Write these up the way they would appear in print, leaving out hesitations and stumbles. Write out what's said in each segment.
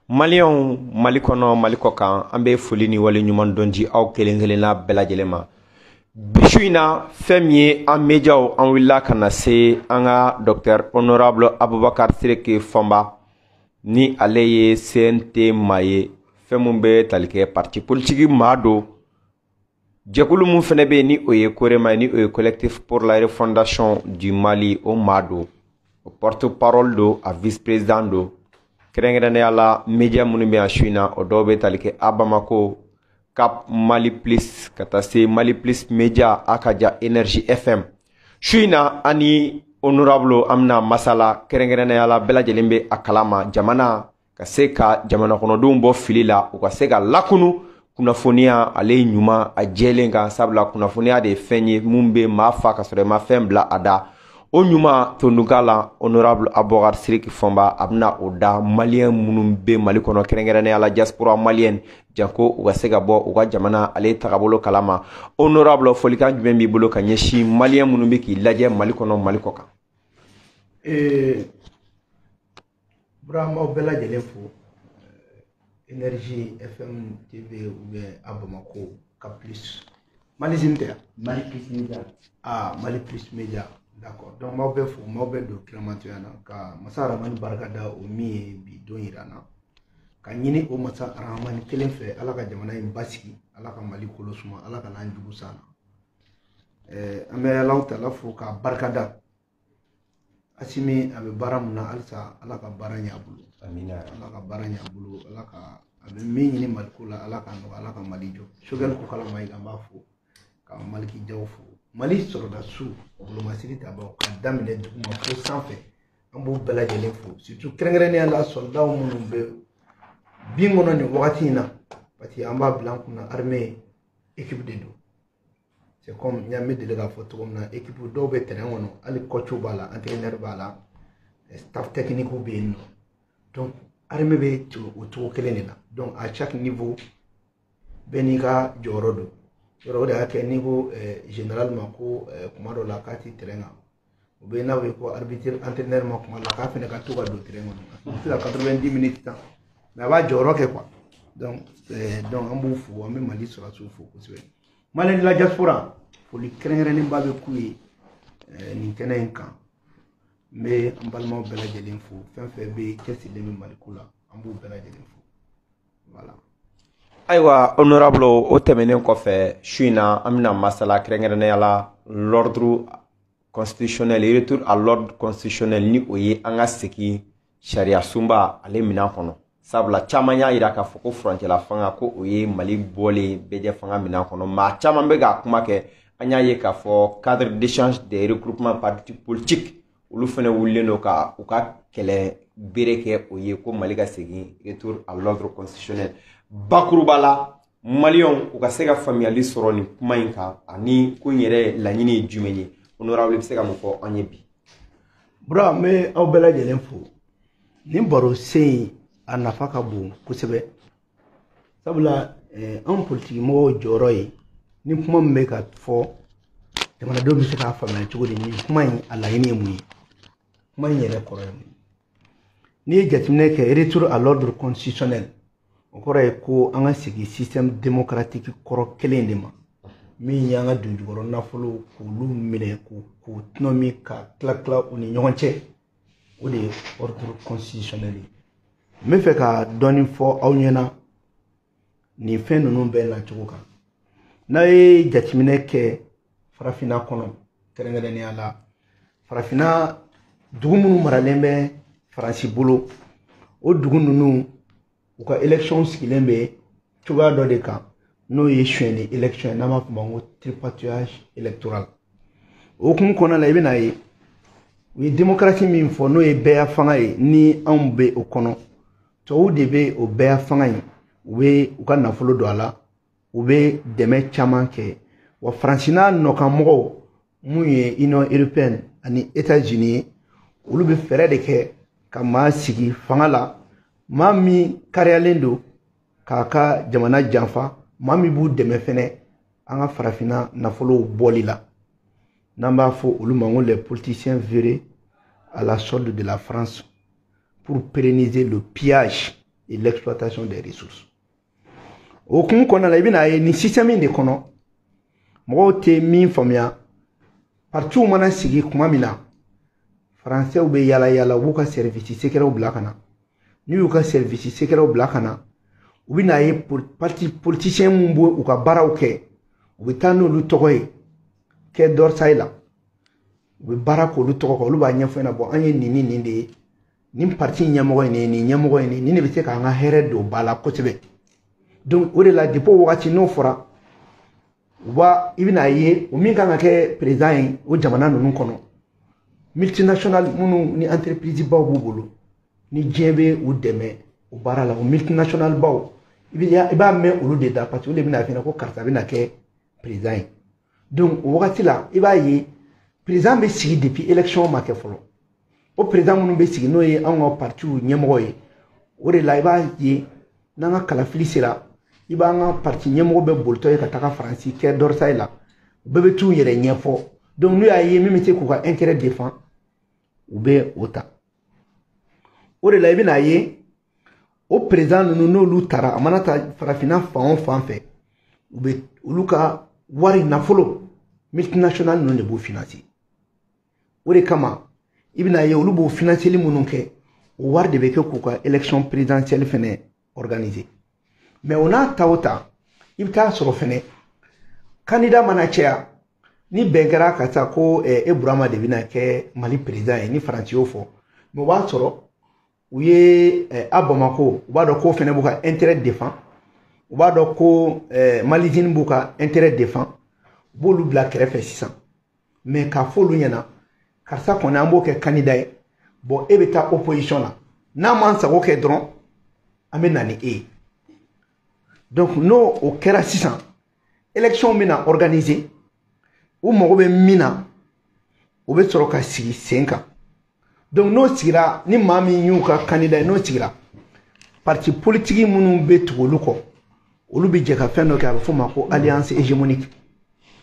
Maliyɛnw Mali kɔnɔ, Mali kɔ kan, an bɛ foli ni wale ɲuman dɔn di aw kelen kelenna bɛɛ lajɛlen ma. Bi su in na, fɛn min ye an médiaw, an wulila ka na se an ka docteur honorable Abubakar Siriki Fɔnba, ni ale ye CNT maa ye, fɛn mun bɛ tali kɛ parti politique maa don, jɛkulu mun fɛnɛ bɛ yen ni o ye Korema ye, ni o ye Collectif pour la refondation du Mali, o maa don, o porte parole don, a vice président don. Kɛrɛnkɛrɛnnenya la, média minnu bɛ yan su in na, o dɔw bɛ tali kɛ A Bamako, Cap Mali Plus, ka taa se Mali Plus Média, a ka ja Énergie FM. Su in na, an ni honorable an bɛna masala. Kɛrɛnkɛrɛnnenya la, bɛɛ lajɛlen bɛ a kalama, jamana ka se ka jamana kɔnɔdenw bɔ fili la, u ka se ka lakunu kunnafoniya ale ɲuman a jɛlen kan, sabula kunnafoniya de ye fɛn ye mun bɛ maa fa ka sɔrɔ i ma fɛn bila a da. O ɲuman tondunka la, honorable Abubakar Siriki Fɔnba, a bɛna o da maliyɛn minnu bɛ Mali kɔnɔ, kɛrɛnkɛrɛnnenya la diaspora malienne, janko u ka se ka bɔ u ka jamana ale tagabolo kalama. Honorable, folikan jumɛn b'i bolo ka ɲɛsin maliyɛn minnu bɛ k'i lajɛ Mali kɔnɔ, Mali kɔ kan? Bura, an b'aw bɛɛ lajɛlen fo, Énergie FM TV ou bien à Bamako, Cap Plus Mali tɛ. Mali Plus Média. Ah, Mali Plus Média, d'accord. Donc n b'aw bɛɛ fo, n b'aw bɛɛ don kiramatoya na, ka masa Aramani barika da o min ye bi don yira n na, ka ɲini o masa Aramani kelen fɛ, Ala ka jamana in basigi, Ala ka Mali kolo suma, Ala ka n'an jugu san na. An bɛ Alahu Taala fo k'a barika da. Asimi a bɛ baara mun na halisa, Ala ka baara ɲɛ a bolo. Amina. Ala ka baara ɲɛ a bolo, Ala ka a bɛ min ɲini Maliko la, Ala ka nɔgɔya, Ala ka Mali jɔ. Choguel Kokala Mayiga, an b'a fo, ka Maliki Jaw fo, Mali sɔrɔdasiw bolomasiri tabaw ka daminɛ duguma fo sanfɛ, an b'u bɛɛ lajɛlen fo, surtout kɛrɛnkɛrɛnnenya la soldatw minnu bɛ bin kɔnɔ nin wagati in na, parce que an b'a bila an kunna, armée équipe de don. C'est comme n y'a deli k'a fɔ cogo min na, équipe dɔw bɛ terrain kɔnɔ, hali coach b'a la, entraîneur b'a la, staff technique bɛ yen nɔ. Donc armée bɛ o cogo kelen de la. Donc à chaque niveau, bɛɛ n'i ka jɔyɔrɔ don. Yɔrɔ o de y'a kɛ n'i ko général ma ko kuma dɔ la k'a ti terrain kan, o bɛ n'a fɔ ko arbitre entraîneur ma kuma dɔ la k'a fana ka to ka don terrain kɔnɔ, a tɛ se ka 90 minutes tan, mais a b'a jɔyɔrɔ kɛ quoi. Donc an b'u fo, an bɛ Mali sɔrɔdasiw fo kosɛbɛ. Mali de la diaspora, foli kɛrɛnkɛrɛnnenba bɛ k'u ye nin kɛnɛ in kan. N bɛ an balimaw bɛɛ lajɛlen fo, fɛn fɛn bɛ cɛsirilen bɛ Maliko la, an b'u bɛɛ lajɛlen fo, voilà. Ayiwa honorable, o tɛmɛnen kɔfɛ, su in na an bɛna masala kɛrɛnkɛrɛnnenya la l'ordre constitutionnel, retour à l'ordre constitutionnel, ni o ye an ka segin sariya sunba ale minɛn kɔnɔ, sabula caman y'a yira k'a fɔ ko furancɛla fanga ko o ye Mali bɔlen bɛɛjɛ fanga minɛn kɔnɔ. Maa caman bɛ k'a kuma kɛ. An y'a ye k'a fɔ cadre d'échange des regroupements partis politiques, olu fana wulilen don ka u ka kɛlɛ bere kɛ o ye ko Mali ka segin retour à l'ordre constitutionnel. Bakuruba la, maliyɛnw u ka se ka faamuyali sɔrɔ nin kuma in kan, ani ko in yɛrɛ laɲini ye jumɛn ye? Honorable, bɛ se ka mun fɔ an ye bi? Bura, n bɛ aw bɛɛ lajɛlen fo. Nin baro sen in, a nafa ka bon kosɛbɛ, sabula anw politiki mɔgɔw jɔyɔrɔ ye ni kuma min bɛ ka fɔ, jamanadenw bɛ se k'a faamuya cogo di, nin kuma in a laɲini ye mun ye, kuma in yɛrɛ kɔrɔ ye mun ye. N'i ye jateminɛ kɛ, retour à l'ordre constitutionnel, o kɔrɔ ye ko an ka segin système démocratique kɔrɔ kelen de ma, min y'an ka donjukɔrɔ nafolo k'olu minɛ, k'u tɔnɔmi, ka tila tila u ni ɲɔgɔn cɛ, o de ye ordre constitutionnel ye. N bɛ fɛ ka dɔɔni fɔ aw ɲɛna nin fɛn ninnu bɛɛ nacogo kan. N'a ye jateminɛ kɛ farafinna kɔnɔ, kɛrɛnkɛrɛnnenya la farafinna dugu minnu maralen bɛ Faransi bolo, o dugu ninnu u ka élection sigilen bɛ cogoya dɔ de kan, n'o ye sonyɛni élection ye, n'an b'a fɔ o ma ko tripatouillage électoral. O hukumu kɔnɔna la, i bɛna ye u ye démocratie min fɔ, n'o ye bɛɛya fanga ye, ni anw bɛ o kɔnɔ, tubabuw de bɛ o bɛɛya fanga in, u bɛ u ka nafolo don a la, u bɛ dɛmɛ caman kɛ. Wa Faransi n'a nɔkanmɔgɔw, mun ye Union européenne ani États-Unis ye, olu bɛ fɛɛrɛ de kɛ ka maa sigi fanga la, maa min kariyalen don k'a ka jamana janfa, maa min b'u dɛmɛ fɛnɛ an ka farafinna nafolow bɔli la, n'an b'a fɔ olu ma ko les politiciens véreux à la solde de la France pour pérenniser le pillage et l'exploitation des ressources. O kun kɔnɔna la, i bɛna ye nin système in de kɔnɔ, mɔgɔw tɛ min faamuya, partiw mana sigi kuma min na, Faransɛw bɛ yala yala, u b'u ka service secretw bila ka na. N'u y'u ka service secretw bila ka na, u bɛ n'a ye parti politicien mun b'u ka baaraw kɛ, u bɛ taa n'olu tɔgɔ ye Quai d'Orsay la, u bɛ baara k'olu tɔgɔ kan. Olu b'a ɲɛfɔ ɲɛna, bɔn, an ye nin ni nin de ye, nin parti ɲɛmɔgɔ ye nin ye, nin ɲɛmɔgɔ ye nin, nin de bɛ se k'an ka hɛrɛ don ba la kosɛbɛ. Donc o de la, depuis o wagati n'o fɔra, u b'a, i bɛna ye o min kan ka kɛ président ye o jamana ninnu kɔnɔ, multinational minnu ni entreprise baw b'u bolo, ni diɲɛ bɛ u dɛmɛ o baara la, o multinational baw, i b'a mɛn olu de da, parce que olu de bɛna f'i ɲɛna ko karisa bɛna kɛ président ye. Donc o wagati la, i b'a ye président bɛ sigi depuis élection ma kɛ fɔlɔ. O président minnu bɛ sigi, n'o ye anw ka partiw ɲɛmɔgɔ ye, o de la i b'a ye n'an ka kalafili sera, i b'an ka parti ɲɛmɔgɔ bɛɛ bolitɔ ye ka taga Faransi Quai d'Orsay la, u bɛɛ bɛ t'u yɛrɛ ɲɛfɔ. Donc n'u y'a ye min bɛ se k'u ka intérêt défend, u bɛ o ta. O de la i bɛna ye o président ninnu, n'olu taara, a mana ta farafinna fan o fan fɛ, u bɛ olu ka wari nafolo, multinational ninnu de b'u financer. O de kama i bɛna ye olu b'o financeli minnu kɛ, o wari de bɛ kɛ k'u ka élection présidentielle fɛnɛ organiser. Mais o n'a ta o ta, i bɛ taa sɔrɔ fɛnɛ candidat mana caya, ni bɛn kɛra ka taa ko e Burama de bɛna kɛ Mali président ye, ni Faransi y'o fɔ, mais o b'a sɔrɔ u ye a Bamako, u b'a dɔn k'o fɛnɛ b'u ka intérêt défend, u b'a dɔn ko Malizine b'u ka intérêt défend, u b'olu bila kɛrɛfɛ sisan. Mais k'a fɔ olu ɲɛna, karisa kɔni, an b'o kɛ candidat ye, bon, e bɛ taa opposition na, n'a m'an sago kɛ dɔrɔn, an bɛ na ni e ye. Donc n'o o kɛra sisan, élection bɛna organiser, u mago bɛ min na, o bɛ sɔrɔ ka sigi sen kan. Donc n'o sigira, ni maa min y'u ka candidat ye, n'o sigira, parti politique minnu bɛ tugu olu kɔ, olu bɛ jɛ ka fɛn dɔ kɛ, a bɛ f'o ma ko alliance hégémonique.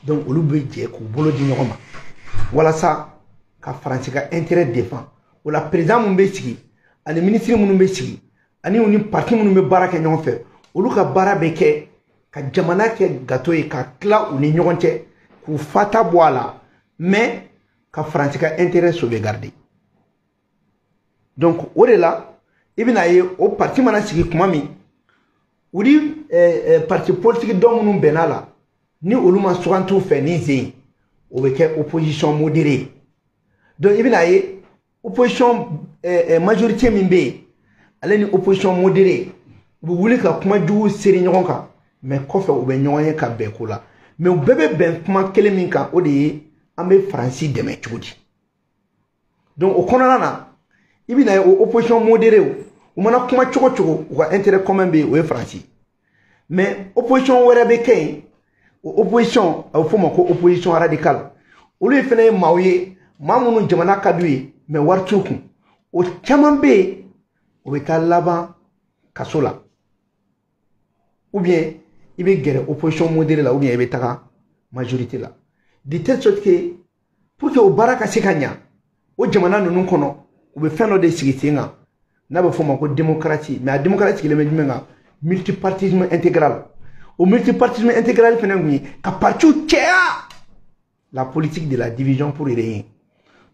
Donc olu bɛ jɛ k'u bolo di ɲɔgɔn ma walasa ka Faransi ka intérêt défend. O la, président min bɛ sigi ani ministre minnu bɛ sigi ani u ni parti minnu bɛ baara kɛ ɲɔgɔn fɛ, olu ka baara bɛ kɛ ka jamana kɛ gâteau ye, ka tila u ni ɲɔgɔn cɛ, k'u fata bɔ a la, mais ka Faransi ka intérêt sauvegarder. Donc o de la i bɛna ye o parti mana sigi kuma min, u ni parti politique dɔ minnu bɛnna la, ni olu ma sugantiw fɛ ni zen, o bɛ kɛ opposition modérée. Donc i bɛna ye opposition majorité min bɛ yen, ale ni opposition modérée, u bɛ wuli ka kuma jugu seri ɲɔgɔn kan, mais kɔfɛ u bɛ ɲɔgɔn ye ka bɛn ko la. Mais u bɛɛ bɛ bɛn kuma kelen min kan, o de ye an bɛ Faransi dɛmɛ cogo di. Donc o kɔnɔna na, i bɛna ye o opposition modérée, u mana kuma cogo cogo, u ka intérêt commun bɛ yen, o ye Faransi. Mais opposition wɛrɛ bɛ kɛ yen, o opposition, a bɛ f'o ma ko opposition radicale. Olu fana ye maaw ye, maa minnu jamana ka d'u ye, mais wari t'u kun. O caman bɛ yen, o bɛ taa laban kaso la, ou bien i bɛ gɛrɛ opposition modérée la, ou bien i bɛ taga majorité la, de telle sorte que pour que o baara ka se ka ɲa o jamana ninnu kɔnɔ, u bɛ fɛn dɔ de sigi sen kan n'a bɛ f'o ma ko démocratie. Mais a démocratie sigilen bɛ jumɛn kan? Multipartisme intégral. O multipartisme intégral fɛnɛ kun ye ka partiw caya, la politique de la division pour régner.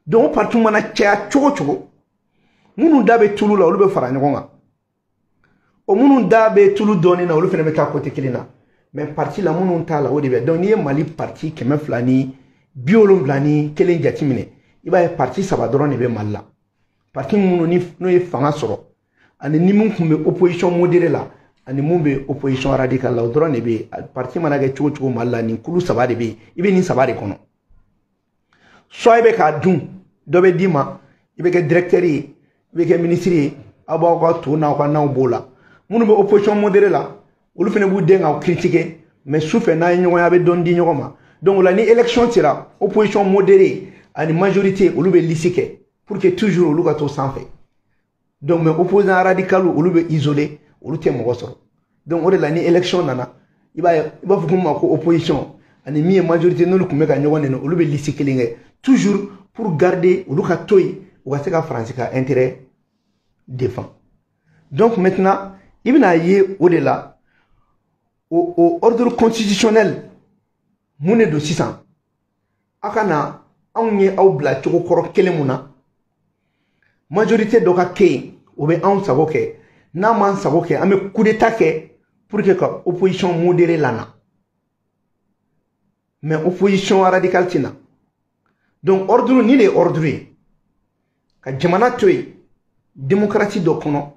Donc o parti mana caya cogo cogo, minnu da bɛ tulu la, olu bɛ fara ɲɔgɔn kan, o minnu da bɛ tulu dɔɔnin na, olu fana bɛ taa côté kelen na. Mais parti la, minnu t'a la, o de bɛ. Donc n'i ye Mali parti 271 jateminɛ, i b'a ye parti saba dɔrɔn de bɛ Mali la. Parti minnu ni n'o ye fanga sɔrɔ, ani ni mun tun bɛ opposition modérée la, ani mun bɛ opposition radicale la, o dɔrɔn de bɛ yen. Parti mana kɛ cogo cogo Mali la, nin kulu saba de bɛ yen. I bɛ nin saba de kɔnɔ: soit i bɛ k'a dun, dɔ bɛ d'i ma, i bɛ kɛ directeur ye, i bɛ kɛ ministre ye, aw b'aw ka to n'aw ka naw b'o la. Minnu bɛ opposition modérée la, olu fana b'u den k'aw critiquer, mais sufɛ n'a ye ɲɔgɔn ye, a bɛ dɔɔni di ɲɔgɔn ma. Donc o la, ni élection sera, opposition modérée ani majorité, olu bɛ liste kɛ pour que toujours olu ka to sanfɛ. Donc mais opposant radical, olu bɛ isolé, olu tɛ mɔgɔ sɔrɔ. Donc o de la, ni élection nana, i b'a ye i b'a fɔ ko ma ko opposition ani min ye majorité, n'olu tun bɛ ka ɲɔgɔn nɛni, olu bɛ liste kelen kɛ toujours pour garder olu ka to yen, u ka se ka Faransi ka intérêt défend. Donc maintenant I bɛna ye o de la, o ordre constitutionnel mun de don sisan? A ka na anw ye aw bila cogo kɔrɔ kelen mun na, majorité dɔ ka kɛ yen, o bɛ anw sago kɛ. N'a m'an sago kɛ, an bɛ coup d'état kɛ pour que ka opposition modérée lana, mais opposition radicale tɛ na. Donc ordre ni de ye ordre ye ka jamana to yen démocratie dɔ kɔnɔ,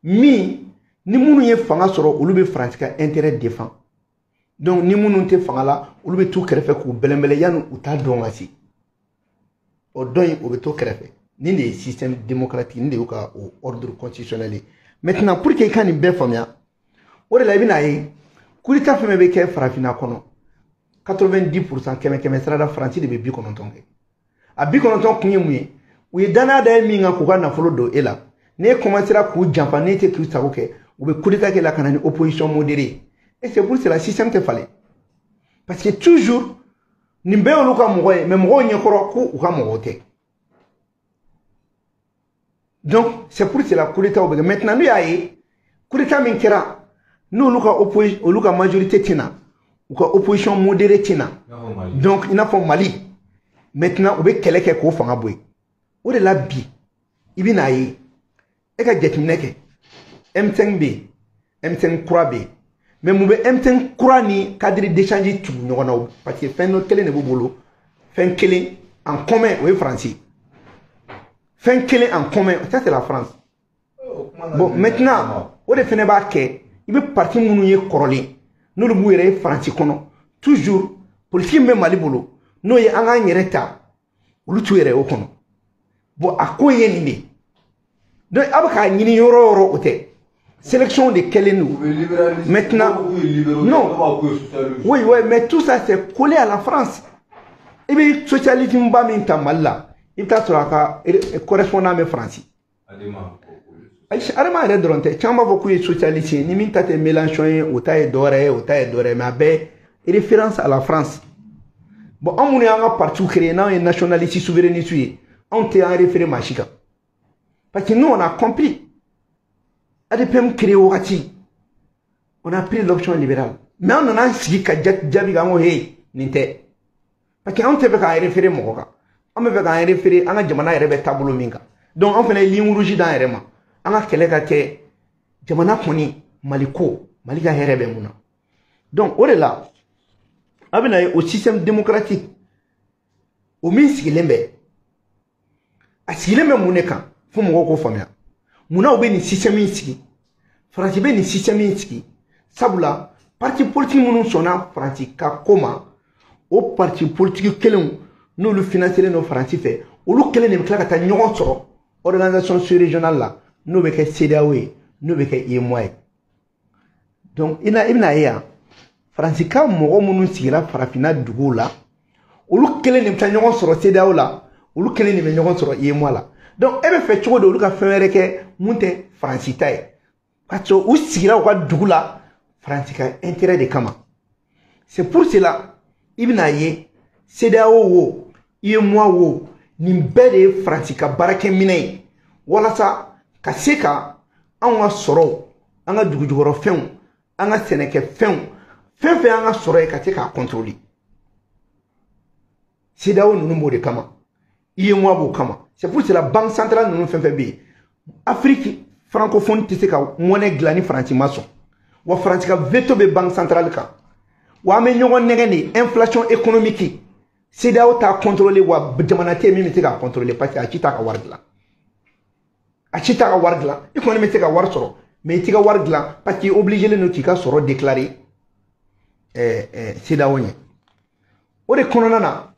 min ni minnu ye fanga sɔrɔ, olu bɛ Faransi ka intérêt défend. Donc ni minnu tɛ fanga la, olu bɛ t'u kɛrɛfɛ k'u bɛlɛnbɛlɛn yanni u t'a dɔn ka se o dɔn in, o bɛ to kɛrɛfɛ. Nin de ye système démocratique, nin de y'u ka o ordre constitutionnel ye. Maintenant, pour que i ka nin bɛɛ faamuya, o de la i bɛna ye coup d'état fɛn fɛn bɛ kɛ farafinna kɔnɔ, 90%, 100 100 sirada, Faransi de bɛ 90 kɛ. A 90 kun ye mun ye? U ye danaya da ye min kan k'u ka nafolo don e la, n'e commencera k'u janfa, n'e tɛ k'u sago kɛ, u bɛ coup d'état kɛ la ka na ni opposition modérée. Et c'est pour cela système tɛ falen, parce que toujours nin bɛɛ y'olu ka mɔgɔ ye, mais mɔgɔw ɲɛkɔrɔ ko u ka mɔgɔw tɛ. Donc c'est pour cela coup d'état bɛ kɛ. Maintenant, n'u y'a ye coup d'état min kɛra, n'olu ka opposition, olu ka majorité tɛ na, u ka opposition modérée tɛ na, donc i n'a fɔ Mali maintenant, u bɛ kɛlɛ kɛ k'o fanga bɔ yen. O de la bi i bɛ n'a ye, e ka jateminɛ kɛ, M5 bɛ yen, M5 kura bɛ yen, mais mun bɛ M5 kura ni cadre d'échange tugu ɲɔgɔn na? Parce que fɛn dɔ kelen de b'u bolo, fɛn kelen en commun, o ye Faransi. Fɛn kelen en commun, ça c'est la France. Bon, maintenant, o de fɛnɛ b'a kɛ i bɛ parti minnu ye kɔrɔlen, n'olu b'u yɛrɛ ye Faransi kɔnɔ, toujours politique min bɛ Mali bolo, n'o ye an k'an yɛrɛ ta, olu t'u yɛrɛ o kɔnɔ. Bon, a ko ye nin de. Donc a bɛ k'a ɲini yɔrɔ o yɔrɔ, o tɛ sélection de kɛlen don. Maintenant, non, oui oui, mais tout ça c'est collé à la France. I bɛ socialisme ba min ta Mali la, i bɛ taa sɔrɔ a ka correspondant bɛ Faransi. Ayi, Adama yɛrɛ dɔrɔn tɛ. Caman b'a fɔ k'u ye socialiste ye, ni min ta tɛ Mélenchon ye, o ta ye dɔwɛrɛ ye, o ta ye dɔwɛrɛ ye, mais a bɛɛ référence à la France. Bon, anw minnu y'an ka parti créé, n'anw ye nationaliste souverainiste ye, anw tɛ an référé maa si kan, parce que nous on a compris. ADPM créé wagati, on a pris l'option libérale, mais an nana an sigi ka jaabi k'an ko hey, nin tɛ, parce que anw tɛ fɛ k'an référé mɔgɔ kan, an bɛ fɛ k'an référé an ka jamana yɛrɛ bɛ taabolo min kan. Donc an fana ye ligne rouge d'an yɛrɛ ma, an ka kɛlɛ ka kɛ jamana kɔni, Mali ko, Mali ka hɛrɛ bɛ mun na. Donc o de la a bɛna ye o système démocratique o min sigilen bɛ, a sigilen bɛ mun de kan? Fo mɔgɔw k'o faamuya. Munna u bɛ nin système in sigi? Faransi bɛ nin système in sigi sabula parti politique minnu sɔnna Faransi ka ko ma, o parti politique kelenw n'olu financelen don Faransi fɛ, olu kelen de bɛ tila ka taa ɲɔgɔn sɔrɔ organisation sous-régionale la, n'o bɛ kɛ CEDEAO ye, n'o bɛ kɛ UEMOA ye. Donc i bɛna ye yan, Faransi ka mɔgɔ minnu sigira farafinna duguw la, olu kelen de bɛ taa ɲɔgɔn sɔrɔ CEDEAO la, olu kelen de bɛ ɲɔgɔn sɔrɔ UEMOA la. Donc e bɛ fɛ cogo di olu ka fɛn wɛrɛ kɛ mun tɛ Faransi ta ye? Parce que u sigira u ka dugu la Faransi ka intérêt de kama. C'est pour cela i bɛna ye CEDEAO wo, UEMOA wo, nin bɛɛ de ye Faransi ka baarakɛminɛ ye walasa ka se ka anw ka sɔrɔw, an ka dugujukɔrɔfɛnw, an ka sɛnɛkɛfɛnw, fɛn fɛn y'an ka sɔrɔ ye, ka se k'a contrôler. CEDEAO ninnu b'o de kama, UEMOA b'o kama. C'est pour cela banque centrale ninnu fɛn fɛn bɛ yen, Afrique francophone tɛ se ka monnaie dilan ni Faransi ma sɔn. Wa Faransi ka veto bɛ banque centrale kan. Wa an bɛ ɲɔgɔn nɛgɛn de inflation économique. CEDEAO t'a contrôler, wa jamana tɛ yen min bɛ se k'a contrôler, parce que a ci t'a ka wari dilan, a ci t'a ka wari dilan. I kɔni bɛ se ka wari sɔrɔ, mais i t'i ka wari dilan, parce que i obligé don k'i ka sɔrɔ déclarer CEDEAO ɲɛ. O de kɔnɔna na,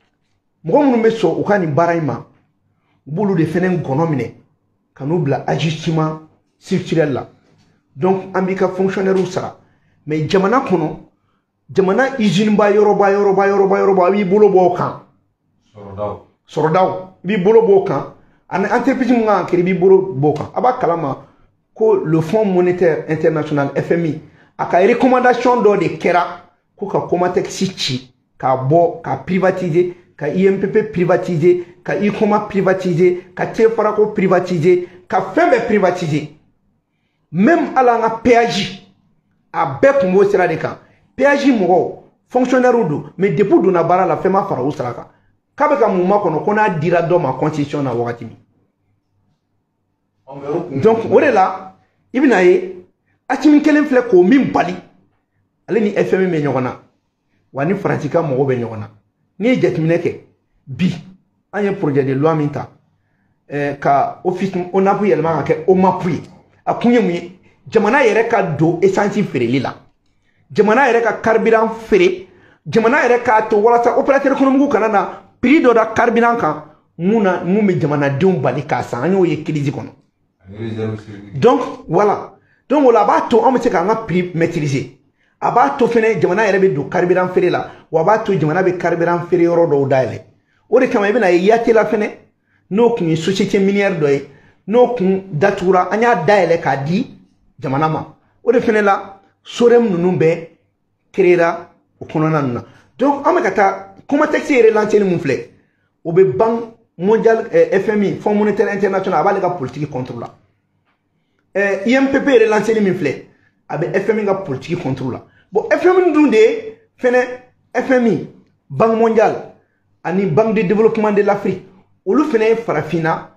mɔgɔ minnu bɛ sɔn u ka nin baara in ma, u b'olu de fɛnɛ gɔnɔ minɛ ka n'u bila ajustement structurel la. Donc an b'i ka fonctionnaire sara, mais jamana kɔnɔ, jamana usine ba, yɔrɔba, yɔrɔba, yɔrɔba, yɔrɔba, i b'i bolo bɔ o kan. Sɔrɔdaw, i b'i bolo bɔ o kan, ani entreprise mun kan ka créer, i b'i bolo bɔ o kan. A b'a kalama ko le Fonds monétaire international, FMI, a ka recommandation dɔ de kɛra ko ka Comatex ci k'a bɔ k'a privatiser, ka IMPP privatiser, ka Huicoma privatiser, ka Tefarako privatiser, ka fɛn bɛɛ privatiser. Même hali an ka péage, a bɛɛ tun b'o sira de kan. Péage mɔgɔw, fonctionnaire don, mais depuis u donna baara la, fɛn ma fara u sara kan. K'a bɛ ka mun makɔnɔ? Ko n'a dira dɔ ma concession na wagati min. Donc o de la, i bɛna ye Asimi kelen filɛ k'o min bali, ale ni FMI bɛ ɲɔgɔn na, wa ni Faransi ka mɔgɔw bɛ ɲɔgɔn na. N'i ye jateminɛ kɛ bi, an ye projet de loi min ta ka office ONAP yɛlɛma ka kɛ OMAP ye, a kun ye mun ye? Jamana yɛrɛ ka don essence feereli la, jamana yɛrɛ ka carburant feere, jamana yɛrɛ k'a to walasa opérateur économique kana na prix dɔ da carburant kan mun na, mun bɛ jamanadenw bali k'a san. An y'o ye crise kɔnɔ. Donc voilà, donc o la, a b'a to an bɛ se k'an ka prix maîtriser. A b'a to fɛnɛ jamana yɛrɛ bɛ don carburant feere la, wa a b'a to jamana bɛ carburant feere yɔrɔ dɔw dayɛlɛ. O de kama i bɛna ye Yatela fɛnɛ, n'o kun ye société minière dɔ ye, n'o kun datugura, an y'a dayɛlɛ k'a di jamana ma. O de fɛnɛ la, SOREM ninnu bɛɛ créera o kɔnɔna ninnu na. Donc an bɛ ka taa Comatex relancé mun filɛ, o bɛ Banque mondiale, FMI, Fonds monétaire international, a b'ale ka politique contre la. IMPP relancé min filɛ, a bɛ FMI ka politique contre la. Bon, FMI dun de ye fɛnɛ, FMI, Banque mondiale ani Banque de développement de l'Afrique, olu fɛnɛ ye farafinna,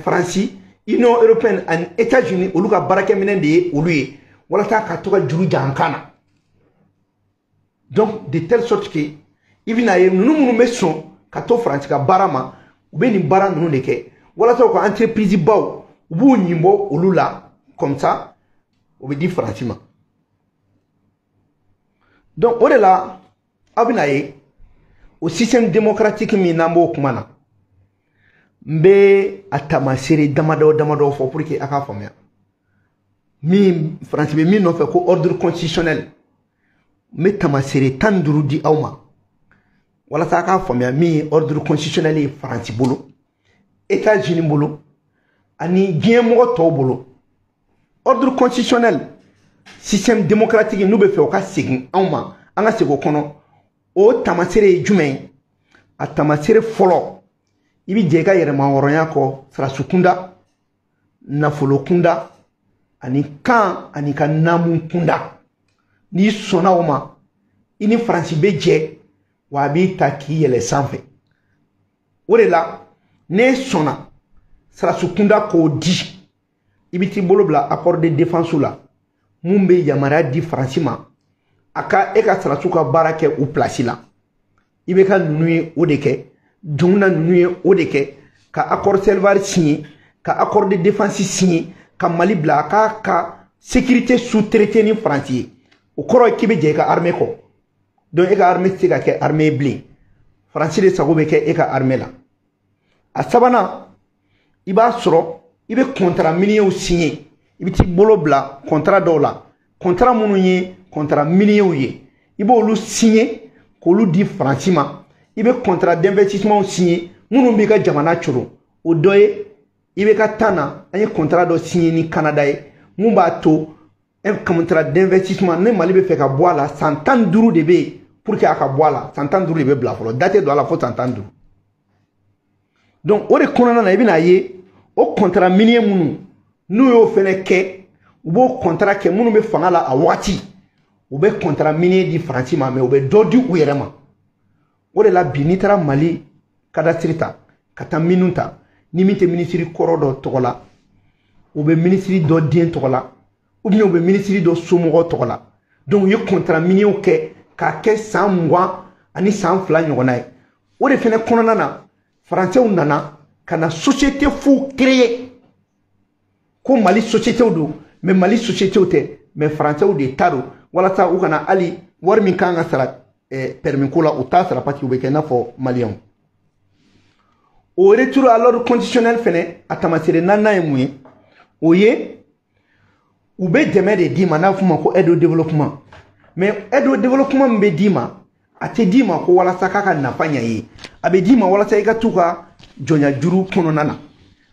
Faransi, Union européenne ani États-Unis, olu ka baarakɛminɛn de ye olu ye, walasa ka to ka juru jan kan na. Donc de telle sorte que i bɛna ye ninnu minnu bɛ sɔn ka to Faransi ka baara ma, u bɛ nin baara ninnu de kɛ walasa u ka entreprise baw, u b'u ɲin bɔ olu la, comme ça o bɛ di Faransi ma. Donc o de la, aw bɛna ye o système démocratique min n'an b'o kuma na, n bɛ a taamasere damadɔ damadɔ fɔ pour que a k'a faamuya. Min Faransi bɛ min nɔfɛ ko ordre constitutionnel, n bɛ taamasere 15 di aw ma walasa a k'a faamuya min ye ordre constitutionnel ye Faransi bolo, États-Unis bolo ani diɲɛ mɔgɔ tɔw bolo. Ordre constitutionnel, système démocratique, n'u bɛ fɛ o ka segin anw ma, an ka segin o kɔnɔ, o taamasere ye jumɛn ye? A taamasere fɔlɔ, i bɛ jɛ i ka yɛrɛmahɔrɔnya kɔ sarasu kunda, nafolo kunda ani kan ani ka naamu kunda. N'i sɔnna o ma, i ni Faransi bɛ jɛ, wa a b'i ta k'i yɛlɛ sanfɛ. O de la, n'e sɔnna sarasu kunda k'o di, i bɛ t'i bolo bila accord de défense la mun bɛ yamaruya di Faransi ma a ka e ka sarasiw ka baara kɛ u place la. I bɛ ka ninnu ye o de kɛ Djunna, ninnu ye o de kɛ ka accord Serval signé, ka accord de défense signé, ka Mali bila a k'a ka sécurité sous-traité ni Faransi ye. O kɔrɔ ye k'i bɛ jɛ i ka armée kɔ. Donc e ka armée tɛ se ka kɛ armée ye bilen, Faransi de sago bɛ kɛ e ka armée la. A sabanan, i b'a sɔrɔ i bɛ contrat minier signé. I bɛ t'i bolo bila contrat dɔw la, contrat minnu ye contrat minier ye, i b'olu signé k'olu di Faransi ma. I bɛ contrat d'investissement signé minnu b'i ka jamana coron. O dɔ ye i bɛ ka tan na, an ye contrat dɔ signé ni Canada ye mun b'a to un contrat d'investissement, ni Mali bɛ fɛ ka bɔ a la, san 15 de bɛ yen pour que a ka bɔ a la. San 15 de bɛ bila fɔlɔ, da tɛ don a la fo san 15. Donc o de kɔnɔna na, i bɛna ye o contrat minier minnu n'u y'o fɛnɛ kɛ, u b'o contrat kɛ, minnu bɛ fanga la a waati, u bɛ contrat minier di Faransi ma, mais u bɛ dɔ di u yɛrɛ ma. O de la bi, n'i taara Mali cadastre ta ka taa minnu ta, ni min tɛ minisiri kɔrɔ dɔ tɔgɔ la, u bɛ minisiri dɔ den tɔgɔ la, ou bien u bɛ minisiri dɔ somɔgɔ tɔgɔ la. Donc u ye contrat minier kɛ k'a kɛ san 20 ani san 2 ɲɔgɔnna ye. O de fɛnɛ kɔnɔna na, Faransɛw nana ka na société fu créer ko Mali sociétéw don, mais Mali sociétéw tɛ, mais Faransɛw de ta don, walasa u kana hali wari min kan ka sara permis ko la, u t'a sara, parce que u bɛ kɛ i n'a fɔ Maliyɛnw. O retour à l'ordre constitutionnel fɛnɛ, a taamasere naaninan ye mun ye? O ye u bɛ dɛmɛ de d'i ma n'a fɔ ma ko aide au développement. Mais aide au développement min bɛ d'i ma, a tɛ d'i ma ko walasa k'a ka nafa ɲɛ i ye, a bɛ d'i ma walasa i ka t'u ka jɔnya juru kɔnɔna na.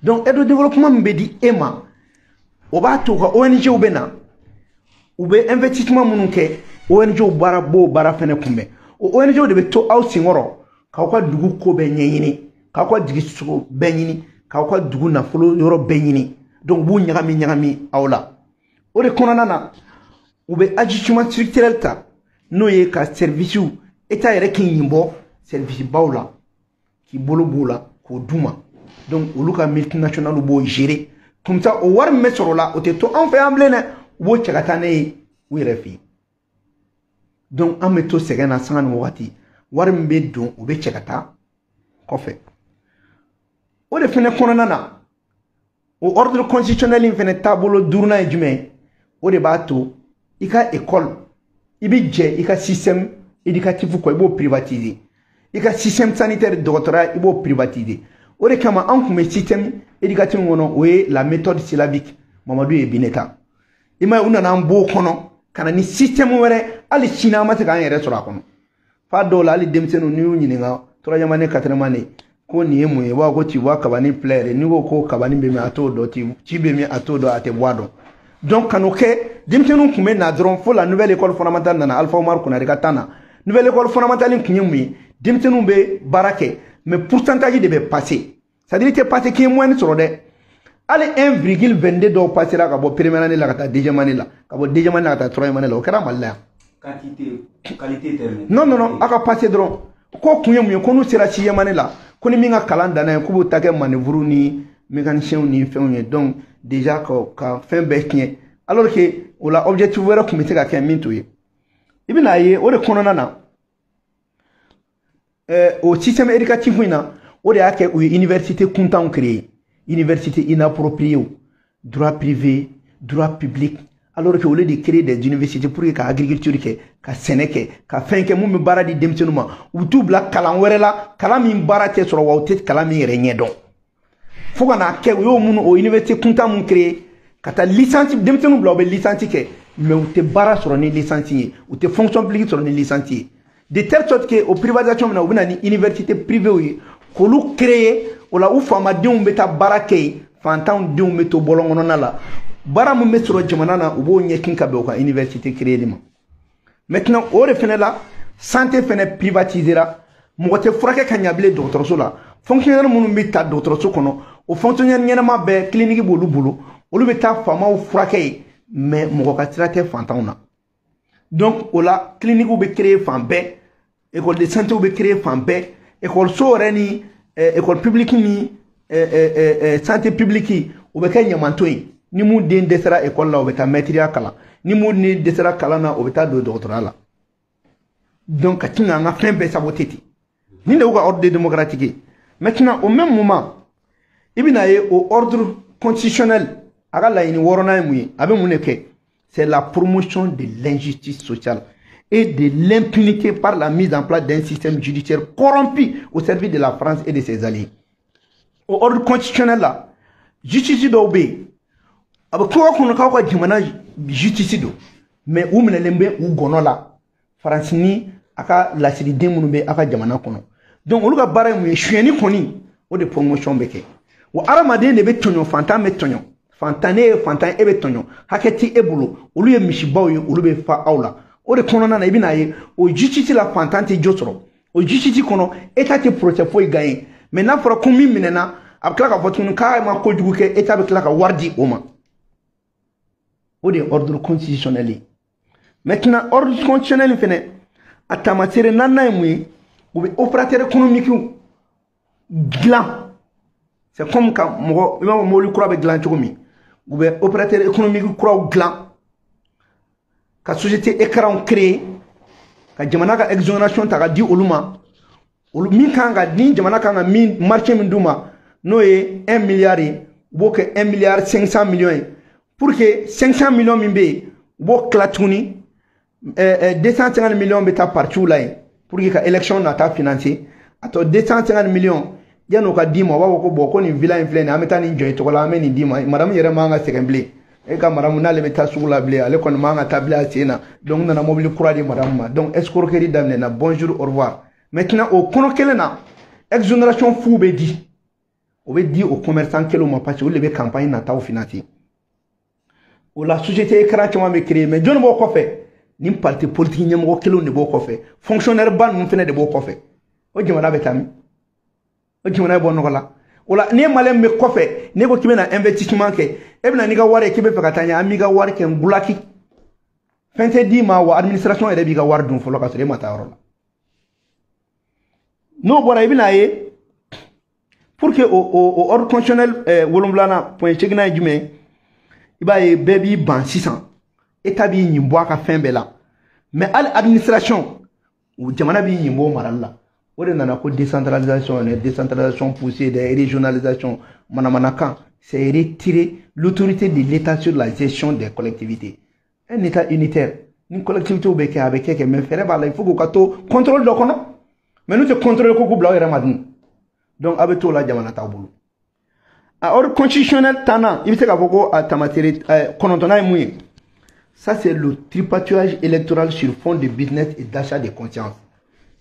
Donc aide au développement min bɛ di e ma, o b'a to u ka ONG bɛ na, u bɛ investissement minnu kɛ, ONG baara b'o baara fɛnɛ kunbɛn. O ONG de bɛ to aw senkɔrɔ k'aw ka dugu ko bɛɛ ɲɛɲini, k'aw ka jigi sogo bɛɛ ɲini, k'aw ka dugu nafolo yɔrɔ bɛɛ ɲini. Donc u b'u ɲagami ɲagami aw la. O de kɔnɔna na, u bɛ ajustement structurel ta, n'o ye ka service état yɛrɛ k'i ɲin bɔ service baw la, k'i bolo b'u la k'o d'u ma. Donc olu ka multinational b'o gérer comme ça, o wari min bɛ sɔrɔ o la, o tɛ to anw fɛ yan bilen dɛ, u b'o cɛ ka taa ne ye u yɛrɛ fɛ yen. Donc an bɛ to sɛgɛn na sanga ni wagati, wari min bɛ don, o bɛ cɛ ka taa kɔfɛ. O de fɛnɛ kɔnɔna na, o ordre constitutionnel in fɛnɛ taabolo duurunan ye jumɛn ye? O de b'a to i ka école, i bɛ jɛ i ka système éducatif kɔ, i b'o privatiser, i ka système sanitaire, dɔgɔtɔrɔya, i b'o privatiser. O de kama an tun bɛ système éducatif kɔnɔ, o ye la méthode syllabique, Mamadu ye Bineta. I m'a ye, u nana an b'o kɔnɔ ka na ni système wɛrɛ, hali sini an ma se k'an yɛrɛ sɔrɔ a kɔnɔ. F'a dɔw la, hali denmisɛnninw, n'i y'u ɲininka troisième année, quatrième année, ko nin ye mun ye, u b'a fɔ ko tu vois kabani filɛ yɛrɛ. N'i ko ko kabani bɛ min, a t'o dɔn, ci bɛ min, a t'o dɔn, a tɛ bɔ a dɔn. Donc ka n'o kɛ, denmisɛnninw tun bɛ na dɔrɔn fo la nouvelle école fondamentale nana, Alpha Oumar Konaré ka temps na. Nouvelle école fondamentale tun ye mun ye? Denmisɛnninw bɛ baara kɛ, mais pourcentage de bɛ passer, c'est à dire i tɛ passer k'i ye moyenne sɔrɔ dɛ. Hali 1,22 dɔw passera ka bɔ première année la ka taa deuxième année la, ka bɔ deuxième année la ka taa troisième année la. O kɛra Mali la yan. Quantité, qualité tɛ. Non, non, non, a ka passer dɔrɔn. Ko kun ye mun ye? Ko n'u sera sixième année la, ko ni min ka kalan danna ye, k'u b'o ta kɛ manœuvre ni mécanicien ni fɛnw ye. Donc déjà ka fɛn bɛɛ tiɲɛ, alors que o la objectif wɛrɛ tun bɛ se ka kɛ min t'o ye. I bɛn'a ye, o de kɔnɔna na, o système éducatif in na, o de y'a kɛ u ye université kuntanw créer, université inappropriée, droit privé, droit public, alors que au lieu de créer des universités pour que ka agriculture kɛ, ka sɛnɛ kɛ, ka fɛn kɛ mun bɛ baara di denmisɛnninw ma, u bɛ t'u bila kalan wɛrɛ la, kalan min baara tɛ sɔrɔ, wa u tɛ kalan min yɛrɛ ɲɛdɔn. Fo ka n'a kɛ u y'o minnu, o université kuntan mun créer, ka taa licence denmisɛnninw bila, u bɛ licence kɛ, mais u tɛ baara sɔrɔ ni licence ye, u tɛ fonction publique sɔrɔ ni licence ye. De telle sorte que o privatisation min na, u bɛ na ni université privée ye k'olu créer. O la, u faamadenw bɛ taa baara kɛ yen, fantanw denw bɛ to bɔlɔn kɔnɔna la. Baara min bɛ sɔrɔ jamana na, u b'o ɲɛsin ka bɛn u ka université créer ma. Maintenant, o de fɛnɛ la, santé fɛnɛ privatisera. Mɔgɔ tɛ furakɛ ka ɲa bilen dɔgɔtɔrɔso la. Fonctionnaire minnu bɛ ta dɔgɔtɔrɔso kɔnɔ, o fonctionnaire ɲɛnama bɛɛ, clinique b'olu bolo, olu bɛ taa faamaw furakɛ yen, mais mɔgɔ ka sira tɛ fantanw na. Donc o la, clinique bɛ créer fan bɛɛ, école de santé bɛ créer fan bɛɛ, école so yɛrɛ ni école publique ni santé publique, o bɛ kɛ ɲamanton ye. Ni mun den dɛsɛra école la, o bɛ taa mɛtiriya kalan, ni mun den dɛsɛra kalan na, o bɛ taa don dɔgɔtɔrɔya la. Donc ka sin k'an ka fɛn bɛɛ saboter ten, nin de y'u ka ordre démocratique ye. Maintenant, au même moment, i bɛna ye, o ordre constitutionnel, a ka laɲini wɔɔrɔnan ye mun ye? A bɛ mun de kɛ? C'est la promotion de l'injustice sociale et de l'impunité par la mise en place d'un système judiciaire corrompu au service de la France et de ses alliés. O ordre constitutionnel la, justice dɔw bɛ yen, a bɛ k'aw kɔnɔ k'aw ka jamana justice don, mais u minɛlen bɛ u gɔnɔ la, Faransi ni a ka lasigiden minnu bɛ aw ka jamana kɔnɔ. Donc olu ka baara ye mun ye? Sonyɛni kɔni, o de promotion bɛ kɛ wa. Hadamaden de bɛ tɔɲɔ, fantan bɛ tɔɲɔ, fantan, ne ye fantan, e bɛ tɔɲɔ, hakɛ ti e bolo. Olu ye misibaw ye, olu bɛ fa aw la. O de kɔnɔna na, i bɛna ye, o justice la, fantan tɛ jo sɔrɔ. O justice kɔnɔ, état tɛ procès foyi gagné, mais n'a fɔra ko min minɛna, a bɛ tila k'a fɔ tuguni k'a ma kojugu kɛ, état bɛ tila ka wari di o ma. O de ye ordre constitutionnel ye. Maintenant, ordre constitutionnel fɛnɛ, a taamasere naaninan ye mun ye? U bɛ opérateur économique dilan. C'est comme ka mɔgɔ, i b'a fɔ mobili kura bɛ dilan cogo min, u bɛ opérateur économique kuraw dilan, ka société écran créer, ka jamana ka exonération ta ka di olu ma. Olu min kan ka ni jamana kan ka min marché min d'u ma, n'o ye 1 milliard ye, u b'o kɛ 1 milliard 500 millions ye, pour que 500 millions min bɛ yen, u b'o tila tuguni, 250 millions bɛ taa partiw la yen pour que ka élection nata financer. A tɔ 250 millions, yan'o ka d'i ma, u b'a fɔ ko bon, ko nin villa in filɛ nin ye, an bɛ taa nin jɔ i tɔgɔ la, an bɛ nin d'i ma. Madame yɛrɛ man ka sɛgɛn bilen, e ka madame n'ale bɛ taa sugu la bilen, ale kɔni man ka taa bilen a sen na. Donc n nana mobili kura di madame ma. Donc escroquerie daminɛna. Bonjour, au revoir. Maintenant, o kɔnɔ kelen na, exonération fu bɛ di, o bɛ di o commerçant kelenw ma, parce que olu de bɛ campagne nataw financer. O la, société écran caman bɛ créer, mais jɔnni b'o kɔfɛ? Ni parti politique ɲɛmɔgɔ kelenw de b'o kɔfɛ, fonctionnaire ba ninnu fana de b'o kɔfɛ. O jamana bɛ taa min? O jamana bɛ bɔ nɔgɔ la. O la n'i ye maliyɛn bɛ kɔfɛ, n'e ko k'i bɛna investissement kɛ, e bɛna n'i ka wari ye k'i bɛ fɛ ka taa ɲɛ, an b'i ka wari kɛ ngulaki, fɛn tɛ d'i ma wa. Administration yɛrɛ b'i ka wari dun fɔlɔ ka sɔrɔ e ma taa yɔrɔ la. N'o bɔra, i bɛna ye pour que o ordre constitutionnel 7nan, point 8nan ye jumɛn ye? I b'a ye bɛɛ b'i ban sisan, État b'i ɲin bɔ a ka fɛn bɛɛ la, mais hali administration, jamana b'i ɲin bɔ o marali la. O de nana ko décentralisation, décentralisation poussée, des régionalisations manamanakan. C'est retirer l'autorité de l'État sur la gestion des collectivités. Un État unitaire ni collectivité bɛ kɛ, a bɛ kɛ, mais fɛɛrɛ b'a la, il faut k'u ka to contrôle dɔ kɔnɔ. Mais n'u tɛ contrôle ko k'u bila aw yɛrɛ ma dun, donc a bɛ t'o la, jamana t'aw bolo. A ordre constitutionnel 10nan, i bɛ se k'a fɔ ko a tamaseere 9nan ye mun ye? Ça, c'est le tripatouillage électoral sur fond de business et d'achat de conscience.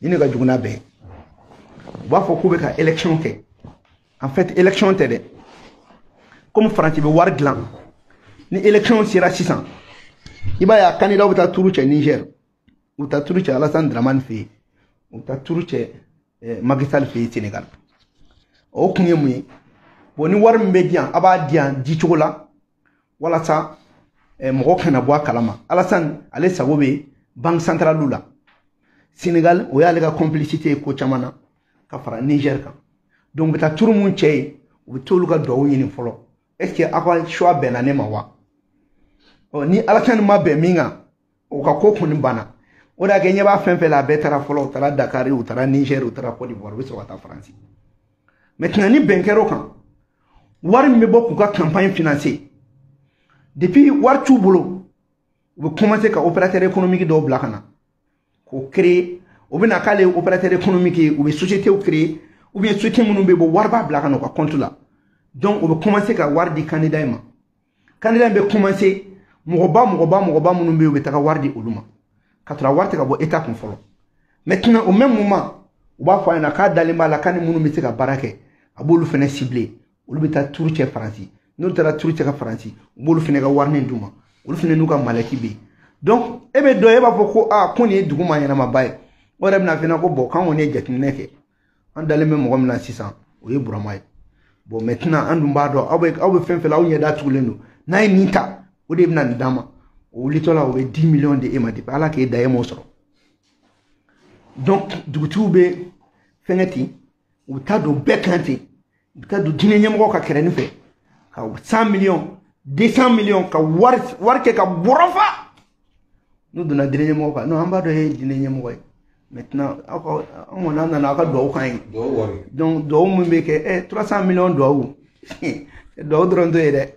Ni ne ka jugu n'a bɛɛ ye, u b'a fɔ k'u bɛ ka élection kɛ, en fait élection tɛ dɛ. Comme Faransi bɛ wari dilan, ni élection sera sisan, i b'a ye a candidat bɛ taa turu cɛ Niger, u bɛ taa turu cɛ Alassane Dramane fɛ yen, u bɛ taa turu cɛ Macky Sall fɛ yen Sénégal. O kun ye mun ye? Bon, ni wari min bɛ di yan, a b'a di yan di cogo la walasa mɔgɔ kana bɔ a kalama. Alassane, ale sago bɛ banque centrale la Sénégal, o y'ale ka complicité ye ko caman na ka fara Niger kan. Donc u bɛ taa turu mun cɛ ye, u bɛ t'olu ka duwawu ɲini fɔlɔ: est ce que aw ka choix bɛnna ne ma wa? Ɔ, ni Alassane ma bɛn min kan, o ka ko kɔni banna. O de y'a kɛ ɲɛ b'a fɛn fɛn la, a bɛɛ taara fɔlɔ, u taara Dakar, u taara Niger, u taara Côte d'Ivoire, u bɛ sɔrɔ ka taa Faransi. Maintenant, ni bɛn kɛra o kan, wari min bɛ bɔ k'u ka campagne financer, depuis wari t'u bolo, u bɛ commencer ka opérateur économique dɔw bila ka na k'o créer. O bɛ na k'ale ye opérateur économique ye, u bɛ société créer ou bien société minnu bɛ bɔ, wari b'a bila ka na u ka compte la. Donc u bɛ commencer ka wari di candidat in ma. Candidat in bɛ commencer mɔgɔba mɔgɔba mɔgɔba minnu bɛ yen, u bɛ taga wari di olu ma ka sɔrɔ a wari tɛ ka bɔ État kun fɔlɔ. Maintenant, au même moment, u b'a fɔ a ɲɛna k'a dalen b'a la k'a ni minnu bɛ se ka baara kɛ, a b'olu fana cibler, olu bɛ taa turu cɛ Faransi. N'olu taara turu cɛ ka Faransi, u b'olu fana ka warinin d'u ma, olu fana n'u ka malɛki bɛ yen. Donc e bɛ dɔn, e b'a fɔ ko aa, ko nin ye dugu ma ɲɛnamaba ye. O yɛrɛ bɛna f'i ɲɛna ko bon, k'an kɔni ye jateminɛ kɛ, an dalen bɛ mɔgɔ min na sisan, o ye Burama ye. Bon, maintenant an dun b'a dɔn aw bɛ fɛn fɛn la, aw ɲɛda tugulen don. N'a ye nin ta, o de bɛna nin d'a ma. O wulitɔ la, o bɛ 10 millions di e ma. Depuis Ala k'e da, e m'o sɔrɔ. Donc dugutigiw bɛ fɛnkɛ ten, u bɛ taa don bɛɛ kan ten, u bɛ taa don diinɛ ɲɛmɔgɔw ka kɛrɛnin fɛ ka 100 millions, 200 millions, ka wari wari kɛ ka bɔrɔ fa. N'u donna diinɛ ɲɛmɔgɔ kan, non, an b'a dɔn e ye diinɛ ɲɛmɔgɔ ye. Maintenant, aw ka, an kɔni an nana aw ka duwawu kan ye. Donc duwawu min bɛ kɛ, 300 millions, duwawu duwawu dɔrɔn t'o ye dɛ.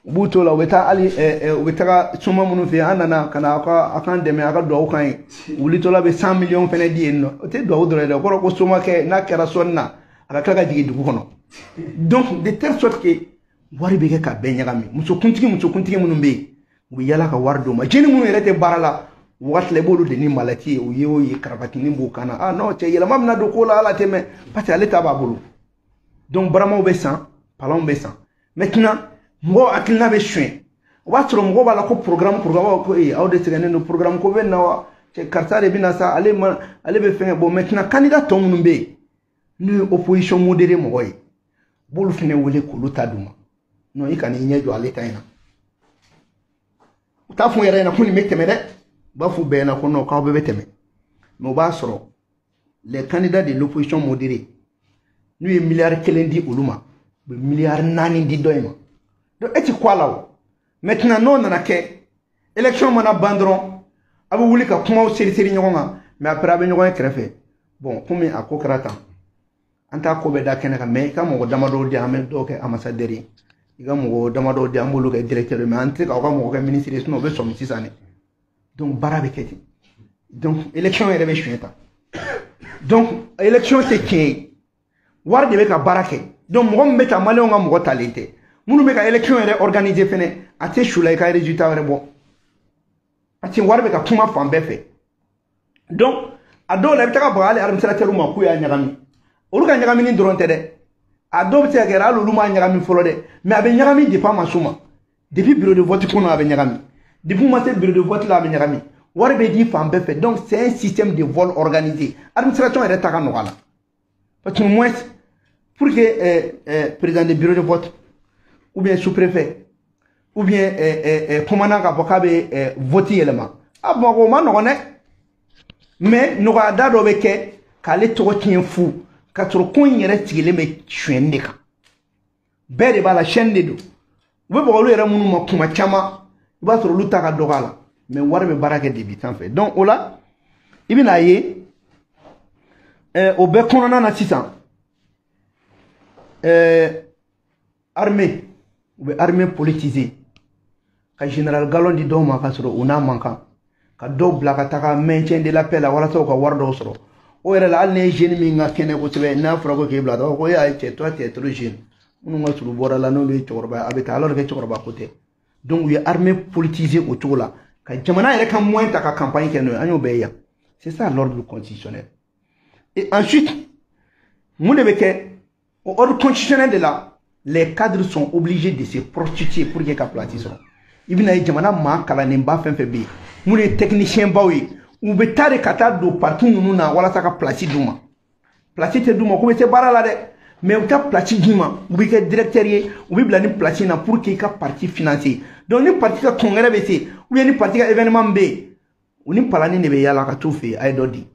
U b'u to la, u bɛ taa hali u bɛ taga soma minnu fɛ yen, an nana ka na aw ka, aw k'an dɛmɛ, aw ka duwawu kan ye. Wulitɔla bɛ 100 millions fɛnɛ di yen nɔ. O tɛ duwawu dɔrɔn ye dɛ, o kɔrɔ ko somakɛ n'a kɛra sɔnni na, a ka tila ka jigin dugu kɔnɔ. Donc de telle sorte que wari bɛ kɛ ka bɛɛ ɲagami. Musokuntigi minnu bɛ yen, u bɛ yala ka wari d'u ma. Jeunes minnu yɛrɛ tɛ baara la o wagati la, i b'olu de ni malati ye. O ye o ye karabatinin b'o kan na. Ah non, cɛ, yɛlɛma bɛna don ko la, ala tɛ mɛn, parce que ale ta b'a bolo. Donc baramaw bɛ san, palanw bɛ san. Maintenant, mɔgɔw hakilina bɛ suɲɛ. O b'a sɔrɔ mɔgɔw b'a la ko programme, programme, ko ee, aw de sɛgɛnnen don, programme ko bɛ na wa? Cɛ, karisa de bɛ na sa, ale ma, ale bɛ fɛngɛ. Bon, maintenant, candidat tɔ minnu bɛ yen, n'u ye opposition modérée mɔgɔ ye, u b'olu fana wele k'olu ta d'u ma. Non, i kan'i ɲɛ jɔ ale ta in na. U t'a fɔ u yɛrɛ ɲɛna ko nin bɛ tɛmɛ dɛ, u b'a fɔ bɛɛ ɲɛna ko non, k'aw bɛɛ bɛ tɛmɛ. Mais o b'a sɔrɔ les candidats de l'opposition modérée, n'u ye miliyari 1 di olu ma, u bɛ miliyari 4 di dɔ in ma. Donc e ti kɔ a la o. Maintenant, n'o nana kɛ, élection mana ban dɔrɔn, a bɛ wuli ka kumaw seri seri ɲɔgɔn kan. Mais après, a bɛ ɲɔgɔn ye kɛrɛfɛ. Bon, komi a ko kɛra tan, an t'a ko bɛɛ da kɛnɛ kan, mais i ka mɔgɔ damadɔw di, an bɛ dɔw kɛ ambassadeur ye. I ka mɔgɔ damadɔw di, an b'olu kɛ directeur ye, mais an tɛ se k'aw ka mɔgɔ kɛ ministre ye, sinon o bɛ sɔmi sisan dɛ. Donc baara bɛ kɛ ten. Donc élection yɛrɛ bɛ suɲɛ ta. Donc élection tɛ tiɲɛ ye, wari de bɛ ka baara kɛ. Donc mɔgɔ min bɛ ta, maliyɛnw ka mɔgɔ talen tɛ. Minnu bɛ ka élection yɛrɛ organiser fɛnɛ, a tɛ su la i ka résultat wɛrɛ bɔ, parce que wari bɛ ka kuma fan bɛɛ fɛ. Donc a dɔw la, i bɛ taga baga hali administrateur ma k'u y'a ɲagami. Olu ka ɲagamini dɔrɔn tɛ dɛ, a dɔw bɛ se ka kɛ hali olu m'a ɲagami fɔlɔ dɛ, mais a bɛ ɲagami depuis a ma s'u ma. Depuis bureau de vote kɔnɔ, a bɛ ɲagami. Depuis ma se bureau de vote la, a bɛ ɲagami. Wari bɛ di fan bɛɛ fɛ. Donc c'est un système de vol organisé. Administration yɛrɛ ta ka nɔgɔ a la, parce que au moins pour que i ka se ka élection organiser, Pour que président de bureau de vote ou bien sous-préfet ou bien commandant k'a fɔ k'a bɛ vote yɛlɛma, a Bamakɔ o ma nɔgɔn dɛ. Mais nɔgɔya da dɔ bɛ kɛ k'ale tɔgɔ tiɲɛ fu, ka sɔrɔ ko in yɛrɛ sigilen bɛ sonyɛni de kan. Bɛɛ de b'a la, chaîne de don. U bɛ baga olu yɛrɛ minnu ma kuma caman, i b'a sɔrɔ olu ta ka dɔgɔ a la, mais wari bɛ baara kɛ debi sanfɛ. Donc o la, i bɛn'a ye o bɛɛ kɔnɔna na sisan, armée, u bɛ armée politiser, ka général galon di dɔw ma ka sɔrɔ u n'a man kan, ka dɔw bila ka taga maintien de la paix la walasa u ka wari dɔw sɔrɔ. O yɛrɛ la, hali ne ye jeune min ka kɛnɛ kosɛbɛ, n'a fɔra ko k'e bila, a b'a fɔ ko e y'a cɛ, toi tu es trop jeune. Minnu ka surun bɔra la, n'olu ye cɛkɔrɔba ye, a bɛ taa, alors que cɛkɔrɔba ko tɛ. Donc u ye armée politiser o cogo la, ka jamana yɛrɛ ka moyen ta ka campagne kɛ n'o ye. An y'o bɛɛ ye yan. C'est ça l'ordre constitutionnel. Et ensuite, mun de bɛ kɛ o ordre constitutionnel de la? Les cadres sont obligés de se prostituer pour que ka place sɔrɔ. I bɛna ye, jamana maa kalannenba fɛn fɛn bɛ yen, minnu ye technicien baw ye, u bɛ taa de ka taa don parti ninnu na walasa ka place d'u ma. Place tɛ d'u ma k'u bɛ se baara la dɛ, mais u bɛ taa place d'i ma, u bɛ kɛ directeur ye, u bɛ bila ni place in na pour que i ka parti financer. Donc ni parti ka congrès bɛ se, ou bien ni parti ka événement bɛ yen, u ni palani de bɛ yala ka t'u fɛ yen, a ye dɔ di.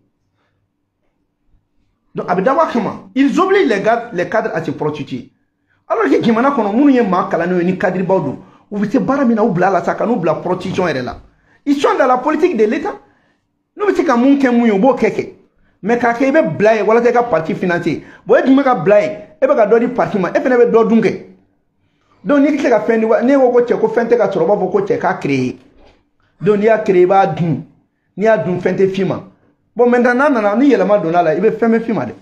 Donc a bɛ dabɔ a kama, ils obligent les gars, les cadres à se prostituer, alors que jamana kɔnɔ, minnu ye maa kalannenw ye ni cadre baw don, u bɛ se baara min na, u bila a la sa, ka n'u bila prostitution yɛrɛ la. Ils sont dans la politique de l'État. N'u bɛ se ka mun kɛ mun ye, u b'o kɛ kɛ. Mais k'a kɛ i bɛ bila yen walasa i ka parti financer, bon, e dun bɛ ka bila yen, e bɛ ka dɔ di parti ma, e fana bɛ dɔ dun kɛ. Donc n'i tɛ ka fɛn di wa, n'e ko ko cɛ ko fɛn tɛ ka sɔrɔ, u b'a fɔ ko cɛ k'a créer. Donc n'i y'a créer, i b'a dun. N'i y'a dun, fɛn tɛ f'i ma. Bon, maintenant n'a nana ni yɛlɛma donna a la, i bɛ fɛn bɛ f'i ma dɛ.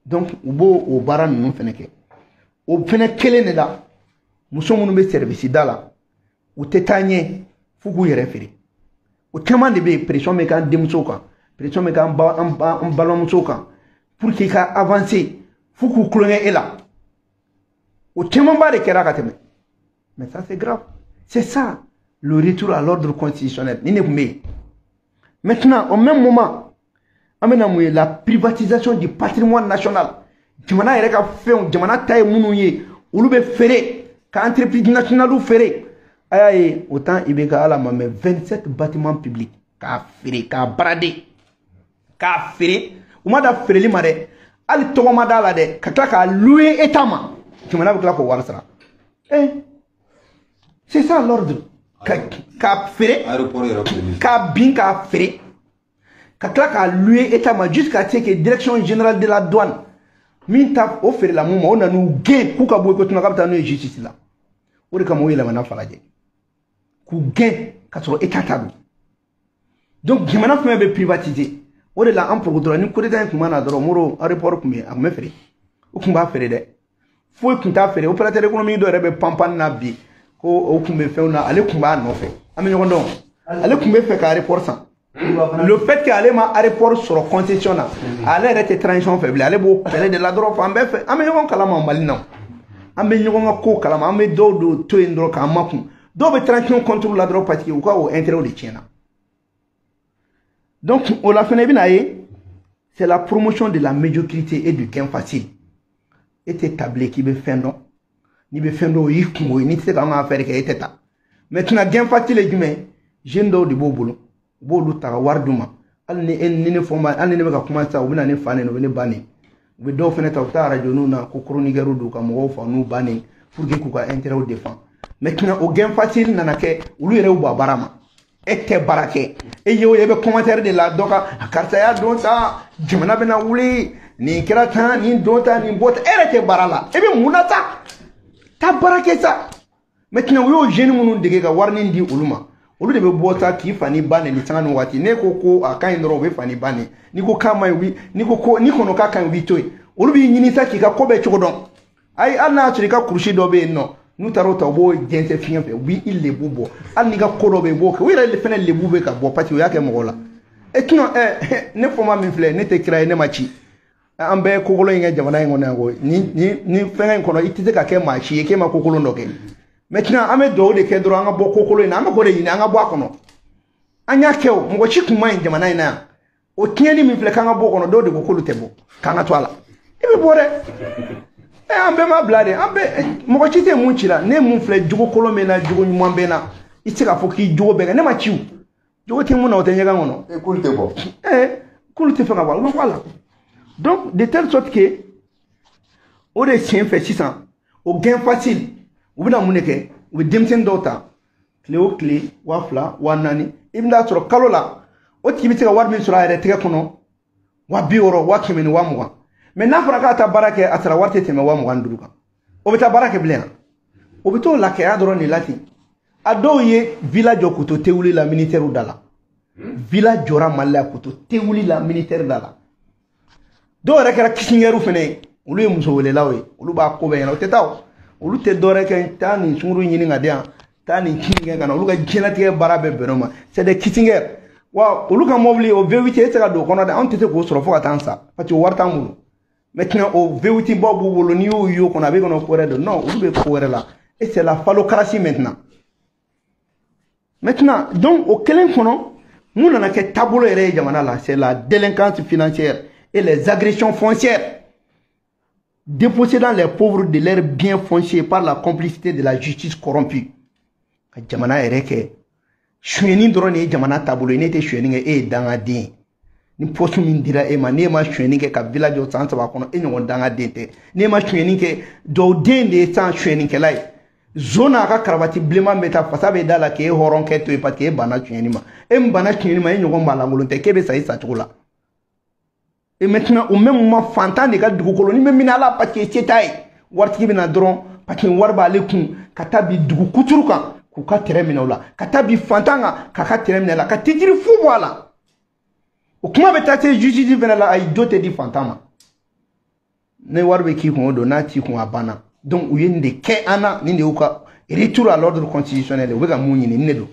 Donc u b'o o baara ninnu fana kɛ. O fana kelen de la, muso minnu bɛ service da la, u tɛ taa ɲɛ f'u k'u yɛrɛ feere. O caman de bɛ yen. Pression bɛ k'an denmusow kan, pression bɛ k'an ba an ba an balimamusow kan pour que i ka avancer, f'u k'u tulonkɛ e la. O camanba de kɛra ka tɛmɛ. Mais ça, c'est grave. C'est ça le retour à l'ordre constitutionnel. Nin de tun bɛ yen. Maintenant, au même moment, an bɛna mun ye? La privatisation du patrimoine national. Jamana yɛrɛ ka fɛnw, jamana ta ye minnu ye, olu bɛ feere, ka entreprise nationale feere. A y'a ye, au temps IBK, ala ma mɛ, 27 bâtiments publics k'a feere, k'a brader, k'a feere. U ma da feereli ma dɛ, hali tɔgɔ ma d'a la dɛ, ka tila k'a louer État ma. Jamana bɛ tila k'o wari sara. Eh, c'est ça l'ordre. K'a feere, k'a bin, k'a feere, ka tila k'a louer État ma, jusqu'à ce que Direction générale de la douane min ta o feerela mun ma, o nan'u gɛn k'u ka bɔ i ko tuma k'a bɛ taa n'u ye justice la. O de kama o yɛlɛmana Falajɛ k'u gɛn ka sɔrɔ État ta don. Donc jamana fɛn bɛ privatiser. O de la an porokotora ni coup d'état in tun ma na dɔrɔn, Moro, aéroport tun bɛ, a tun bɛ feere, u tun b'a feere dɛ, foyi tun t'a feere. Opérateur économique dɔ yɛrɛ bɛ panpan na bi ko o tun bɛ fɛnw na, ale tun b'a nɔfɛ, an bɛ ɲɔgɔn dɔn, ale tun bɛ fɛ ka aéroport san. Le fait que ale ma aéroport sɔrɔ concession na, ale yɛrɛ tɛ transition fɛ bilen, ale b'o kɛlɛ de la dɔrɔn fan bɛɛ fɛ. An bɛ ɲɔgɔn kalama Mali na, an bɛ ɲɔgɔn ka ko kalama. An bɛ dɔw don to yen dɔrɔn k'an makun, dɔw bɛ transition contre la dɔrɔn parce que u ka o intérêt de tiɲɛna. Donc o la fɛnɛ, i bɛna ye, c'est la promotion de la médiocrité et du gain facile. E tɛ tabile k'i bɛ fɛn dɔn, n'i bɛ fɛn dɔn, o y'i kungo ye. N'i tɛ se k'an ka affaire kɛ, e tɛ taa. Maintenant, gain facile ye jumɛn? Jeune dɔw de b'o bolo, u b'olu ta ka wari d'u ma. Hali ni e ni ne fɔ ma, hali ni ne bɛ ka kuma sisan, u bɛ na ne fa neni, u bɛ ne ba neni. U bɛ dɔw fɛnɛ ta, u bɛ taa arajo na ko chroniqueur don, ka mɔgɔw fa n'u ba neni pour que k'u ka intérêt défend. Maintenant, o gain facile nana kɛ olu yɛrɛ y'u ba baara ma. E tɛ baara kɛ, e ye o ye, e bɛ commentaire de la dɔ ka karisa y'a don ta, jamana bɛna wuli, nin kɛra tan, nin don ta, nin bɔ ta. E yɛrɛ tɛ baara la, e bɛ mun na sa? Taa baara kɛ sa. Maintenant, u y'o jeune minnu dege ka warinin di olu ma, olu de bɛ bɔ ta k'i fa ni ba neni sanga ni waati. Ne ko ko a ka ɲi dɔrɔn, u bɛ fa ni ba neni. N'i ko k'a ma ɲi, n'i ko ko n'i kɔnɔ k'a ka ɲi, u b'i to yen. Olu b'i ɲini sa k'i ka ko bɛɛ cogo dɔn. Ayi, hali n'a y'a sɔrɔ i ka kurusi dɔ bɛ yen nɔ, n'u taara o ta, u b'o jɛnsɛn fiɲɛ fɛ, u b'i lebu bɔ. Hali n'i ka ko dɔ bɛ yen, u b'o kɛ. U yɛrɛ fɛnɛ lebu bɛ ka bɔ parce que u y'a kɛ mɔgɔ la. E sinon, ɛ, ne fɔma min filɛ, ne tɛ kira ye, ne ma ci. An bɛɛ kokolon in kɛ jamana in kɔnɔ yan koyi. Ni fɛngɛ in kɔnɔ, i tɛ se ka kɛ maa si ye k'e ma kokolon dɔ kɛ. Maintenant, an bɛ dugawu de kɛ dɔrɔn, an ka bɔ kokolon in na. An bɛ k'o de ɲini, an ka bɔ a kɔnɔ. An y'a kɛ o, mɔgɔ si kun ma ɲi jamana in na yan. O tiɲɛni min filɛ, k'an ka bɔ o kɔnɔ, dɔw de ko k'olu tɛ bɔ, k'an ka to a la. I bɛ bɔ dɛ. An bɛɛ ma bila de, an bɛɛ mɔgɔ ci tɛ mun ci la. Ne mun filɛ, jogo kolon bɛ n na, jogo ɲuman bɛ n na. I tɛ se k'a fɔ k'i jogo bɛɛ kɛ. Ne ma ci o, jogo tɛ mun na, o tɛ ɲɛgɛn kɔnɔ. K'olu tɛ bɔ. K'olu tɛ fɛ ka bɔ, u bɛ bɔ a la. Donc de telle sorte que o de sen fɛ sisan, o gain facile, u bɛna mun de kɛ? U bɛ denmisɛnnin dɔw ta tile o tile, 2000, 4000. I bɛna sɔrɔ kalo la, o tigi bɛ se ka wari min sɔrɔ a yɛrɛ tɛgɛ kɔnɔ, 60,000, 100,000 ni 20,000. Mais n'a fɔra k'a taa baara kɛ, a sara wari tɛ tɛmɛ 25,000 kan. O bɛ taa baara kɛ bilen? O bɛ t'o lakɛya dɔrɔn de la ten. A dɔw ye villa jɔ k'u to tewuli la, militaire da la. Villa jɔra Mali la k'u to tewuli la, militaire da la. Dɔw yɛrɛ kɛra kisingɛriw fɛnɛ ye. Olu ye muso welelaw ye, olu b'a ko bɛɛ ɲɛna. O tɛ taa, o olu tɛ dɔwɛrɛ kɛ, taa nin sunkuru ɲini ka di yan, taa nin ci kɛ ka na. Olu ka diɲɛlatigɛ baara bɛɛ bɛnn'o ma, c'est des kisingɛri. Wa olu ka mobili, o V8, e tɛ se ka don o kɔnɔ dɛ. Anw tɛ se k'o sɔrɔ fo ka taa an sa, parce que o wari t'an bolo. Maintenant o V8 baw b'u bolo, n'i y'o ye o kɔnɔ, a bɛ kɔnɔ ko wɛrɛ don. Non, olu bɛ ko wɛrɛ la, et c'est la phallocratie maintenant. Maintenant donc, o kelen kɔnɔ, mun nana kɛ taabolo yɛrɛ ye jamana la? C'est la délinquance financière et les agressions foncières, dépossédant les pauvres de leurs biens fonciers par la complicité de la justice corrompue. Ka jamana yɛrɛ kɛ sonyɛni dɔrɔn de ye jamana taabolo ye. Ne tɛ sonyɛni kɛ, e ye dangaden ye. Ni poste min dira e ma, n'e ma sonyɛni kɛ ka villa jɔ san 3 kɔnɔ, e ɲɔgɔn dangaden tɛ. N'e ma sonyɛni kɛ, dɔwden de ye san sonyɛnikɛla ye. Zon n'a ka karavati bilenman bɛ taa, fasa bɛ da la k'e hɔrɔnkɛ to yen, parce que e banna sonyɛni ma. E min banna sonyɛni ma, e ɲɔgɔn b'a lankolon tɛ, k'e bɛ sa i sacogo la. Et maintenant, au même moment, fantan de ka dugukolo ni bɛ minɛ a la, parce que se t'a ye. Waritigi bɛ na dɔrɔn, parce que wari b'ale kun, ka taa bi dugu kuturu kan k'u ka tɛrɛ minɛ o la, ka taa bi fantan kan k'a ka tɛrɛ minɛ a la, ka titiri fu bɔ a la. O kuma bɛ taa se justice fɛnɛ la. Ayi, jo tɛ di fantan ma. Ne wari bɛ k'i kun, o don n'a t'i kun, a banna. Donc u ye nin de kɛ an na. Nin de y'u ka retour à l'ordre constitutionnel. U bɛ ka mun ɲini? Nin de don.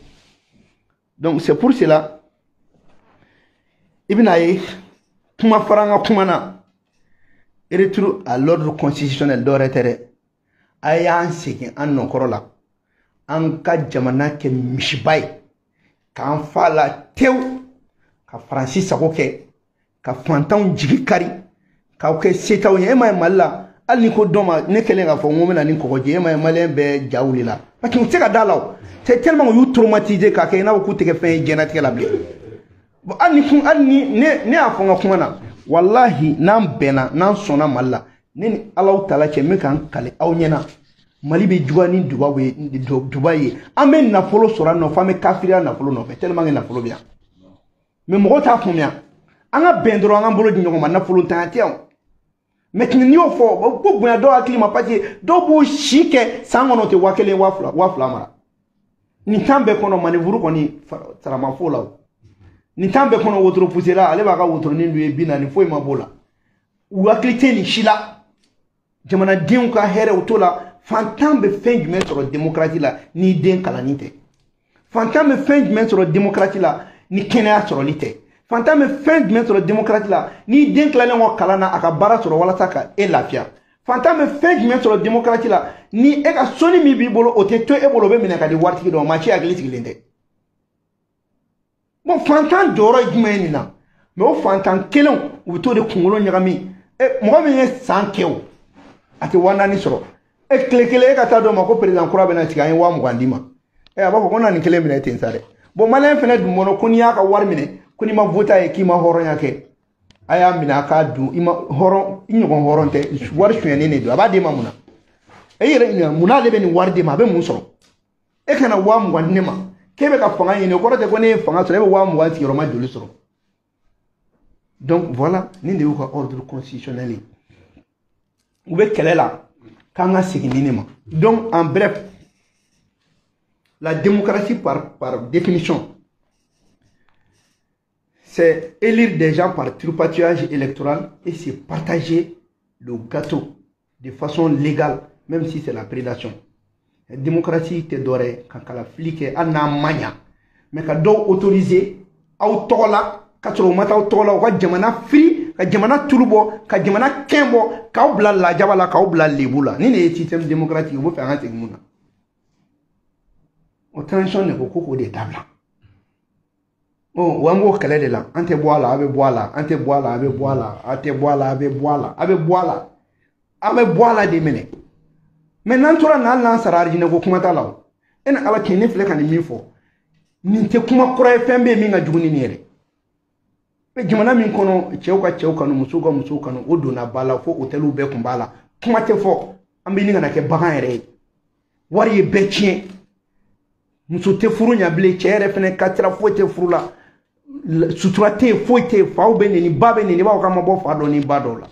Donc c'est pour cela, i bɛna ye kuma fara an ka kuma na, retour à l'ordre constitutionnel dɔwɛrɛ tɛ dɛ. A y'an segin an nɔkɔrɔ la, an ka jamana kɛ misiba ye, k'an fa la tewu, ka Faransi sago kɛ, ka fantanw jigi kari, k'aw kɛ setaw ye. E ma ye Mali la, hali ni ko dɔ ma, ne kɛlen k'a fɔ n ko n bɛna ni kɔgɔji, e ma ye maliyɛn bɛɛ ja wulila, parce que u tɛ se ka da la. O c'est tellement u y'u traumatiser k'a kɛ i n'a fɔ k'u tɛ kɛ fɛn ye diɲɛlatigɛ la bilen. Bon, hali ni kun, hali ni ne y'a fɔ n ka kuma na, walahi, n'an bɛnna, n'an sɔnna Mali la, ne ni Alaw tala cɛ, n bɛ k'an kale aw ɲɛna, Mali bɛ juguya ni Dubabu ye, Dubayi ye. An bɛ nafolo sɔrɔ a nɔfɛ, an bɛ kafiriya nafolo nɔfɛ, tellement que nafolo bɛ yan. Mais mɔgɔw t'a faamuya. An ka bɛn dɔrɔn, an k'an bolo di ɲɔgɔn ma, nafolo ntanya tɛ yan. Maintenant n'i y'o fɔ, ko bonya dɔw hakili ma, parce que dɔw b'u si kɛ san kɔnɔ, o tɛ 1000, 2000, 2000 mara. Nin temps bɛɛ kɔnɔ, manœuvre kɔni sarama fo la o. Nin temps bɛɛ kɔnɔ, wotoro pusela, ale b'a ka wotoronin dun ye 40, foyi ma b'o la. U hakili tɛ nin si la. Jamanadenw ka hɛrɛ, o t'o la. Fantan bɛ fɛn jumɛn sɔrɔ démocratie la n'i den kalanni tɛ? Fantan bɛ fɛn jumɛn sɔrɔ démocratie la ni kɛnɛya sɔrɔli tɛ? Fantan bɛ fɛn jumɛn sɔrɔ démocratie la n'i den tilalen kɔ kalan na, a ka baara sɔrɔ walasa ka e lafiya? Fantan bɛ fɛn jumɛn sɔrɔ démocratie la ni e ka soni min b'i bolo, o tɛ to e bolo, o bɛ minɛ ka di waritigi dɔ ma? Maa si hakili sigilen tɛ. Bon, fantan jɔyɔrɔ ye jumɛn ye nin na? Mais o fantan kelenw, u bɛ t'o de kunkolo ɲagami. E mɔgɔ min ye san kɛ, o a tɛ 4000 sɔrɔ. E tile kelen, e ka taa dɔw ma ko président kura bɛna sigi, an ye 20,000 d'i ma. E a b'a fɔ ko na nin kelen minɛ ten sa dɛ. Bon, maliyɛn fɛnɛ dun kɔnɔ ko n'i y'a ka wari minɛ, ko n'i ma vote a ye, k'i ma hɔrɔnya kɛ. A y'a minɛ, a k'a dun. I ma hɔrɔn, i ɲɔgɔn hɔrɔn tɛ. Wari sonyɛnen de don. A b'a d'e ma mun na? E yɛrɛ ɲininka, mun n'ale bɛ nin wari d'e ma? A bɛ mun sɔrɔ? E kana 20,000 di ne ma k'e bɛ ka fanga ɲini, o kɔrɔ tɛ ko ne ye fanga sɔrɔ, e bɛ 20,000 sigiyɔrɔma joli sɔrɔ? Donc voilà, nin de y'u ka ordre constitutionnel ye. U bɛ kɛlɛ la k'an ka segin nin de ma. Donc en bref, la démocratie par définition, c'est élire des gens par tripatouillage électoral et c'est partager le gâteau de façon légale, même si c'est la prédation. La démocratie tɛ dɔwɛrɛ ye ka kalafili kɛ, hali n'a ma ɲa, mais ka dɔw autoriser aw tɔgɔ la, ka sɔrɔ u ma taa aw tɔgɔ la, u ka jamana firi, ka jamana tulu bɔ, ka jamana kɛn bɔ, k'aw bila lajaba la, k'aw bila lebu la. Ni nin ye système démocratique, u bɛ fɛ an ka segin mun na? O transition de ko k'o de dabila. Ɔ, an b'o kɛlɛ de la. An tɛ bɔ a la, a bɛ bɔ a la. An tɛ bɔ a la, a bɛ bɔ a la. A tɛ bɔ a la, a bɛ bɔ a la, a bɛ bɔ a la. An bɛ bɔ a la de minɛ. Mais n'an tora n'an n'an sara arijinɛ ko kuma t'a la o. E ni Ala cɛ, ne filɛ ka nin min fɔ, nin tɛ kuma kura ye, fɛn bɛ yen min ka jugu ni nin yɛrɛ. Mais jamana min kɔnɔ, cɛw ka cɛw kanu, musow ka musow kanu, o donna ba la fo hôteliw bɛɛ tun b'a la. Kuma tɛ fɔ, an bɛ ɲini ka na kɛ bagan yɛrɛ ye. Wari ye bɛɛ tiɲɛ. Muso tɛ furu ɲa bilen, cɛ yɛrɛ fɛnɛ ka sira foyi tɛ furu la. Sutura tɛ yen, foyi tɛ yen, faw bɛ neni, ba bɛ neni, i b'a fɔ k'an ma bɔ fa dɔ ni ba dɔw la.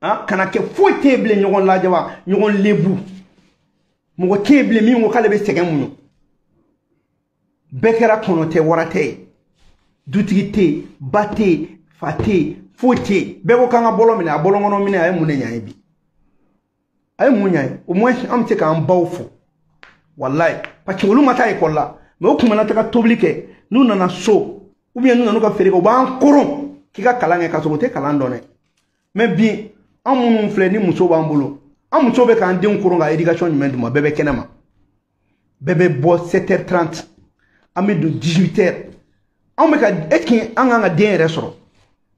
Han, kana kɛ foyi tɛ yen bilen, ɲɔgɔn lajaba, ɲɔgɔn lebu. Mɔgɔ tɛ yen bilen min ko k'ale bɛ sɛgɛn muɲu. Bɛɛ kɛra kɔnɔ tɛ, wara tɛ ye. Dutigi tɛ yen, ba tɛ yen, fa tɛ yen, foyi tɛ yen. Bɛɛ ko k'an ka bɔlɔn minɛ, a bɔlɔn kɔnɔ minɛ, a ye mun de ɲɛ an ye bi? A ye mun ɲɛ an ye? Au moins an bɛ se k'an baw fo. Walayi, parce que olu ma taa ekɔli la, mais u kun mana taga tobili kɛ, n'u nana so, ou bien n'u nana u ka feere kɛ, u b'an koron k'i ka kalan kɛ, k'a sɔrɔ u tɛ kalan dɔn dɛ. Mais bi, an minnu filɛ ni muso b'an bolo, an muso bɛ k'an denw koron ka éducation jumɛn d'u ma? Bɛɛ bɛ kɛnɛ ma, bɛɛ bɛ bɔ 7h30, an bɛ don 18h. Anw bɛ ka, est ce que an kan ka den yɛrɛ sɔrɔ?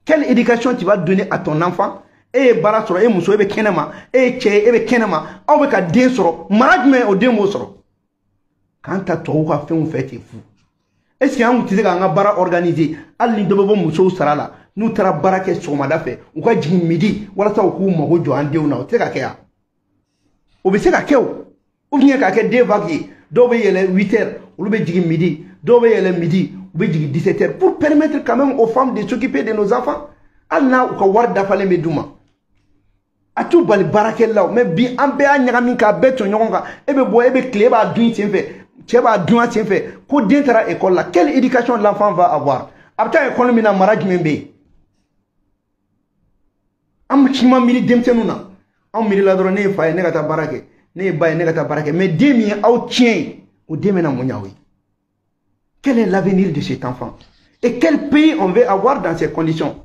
Quelle éducation tu vas donner à ton enfant? E ye baara sɔrɔ, e muso, e bɛ kɛnɛ ma, e ye cɛ ye, e bɛ kɛnɛ ma, aw bɛ ka den sɔrɔ, mara jumɛn o den b'o sɔrɔ? K'an ta tubabuw ka fɛnw fɛ ten fu. Est ce que an tun tɛ se k'an ka baara organiser, hali ni dɔ bɛ bɔ musow sara la, n'u taara baara kɛ sɔgɔmada fɛ, u ka jigin midi, walasa u k'u mago jɔ an denw na? O tɛ se ka kɛ yan? O bɛ se ka kɛ o. Ou bien k'a kɛ deux vagues ye, dɔw bɛ yɛlɛ 8 heures, olu bɛ jigin midi, dɔw bɛ yɛlɛ midi, u bɛ jigin 17 heures, pour permettre quand même aux femmes de s'occuper de nos enfants. Hali n'a u ka wari dafalen bɛ d'u ma, a t'u bali baarakɛli la o. Mais bi, an bɛɛ y'a ɲagami k'a bɛɛ to ɲɔgɔn kan. E bɛ bɔ, e bɛ tile, e b'a dun i sen fɛ, cɛ b'a dun a sen fɛ, ko den taara école la. Quelle éducation l'enfant va avoir? A bɛ taa école min na, mara jumɛn bɛ yen? An si ma miiri denmisɛnninw na. Anw miirila dɔrɔn, ne ye fa ye, ne ka taa baara kɛ, ne ye ba ye, ne ka taa baara kɛ. Mais den min ye aw tiɲɛ ye, o den bɛna mun ɲɛ aw ye? Quel est l'avenir de cet enfant et quel pays on veut avoir dans ces conditions?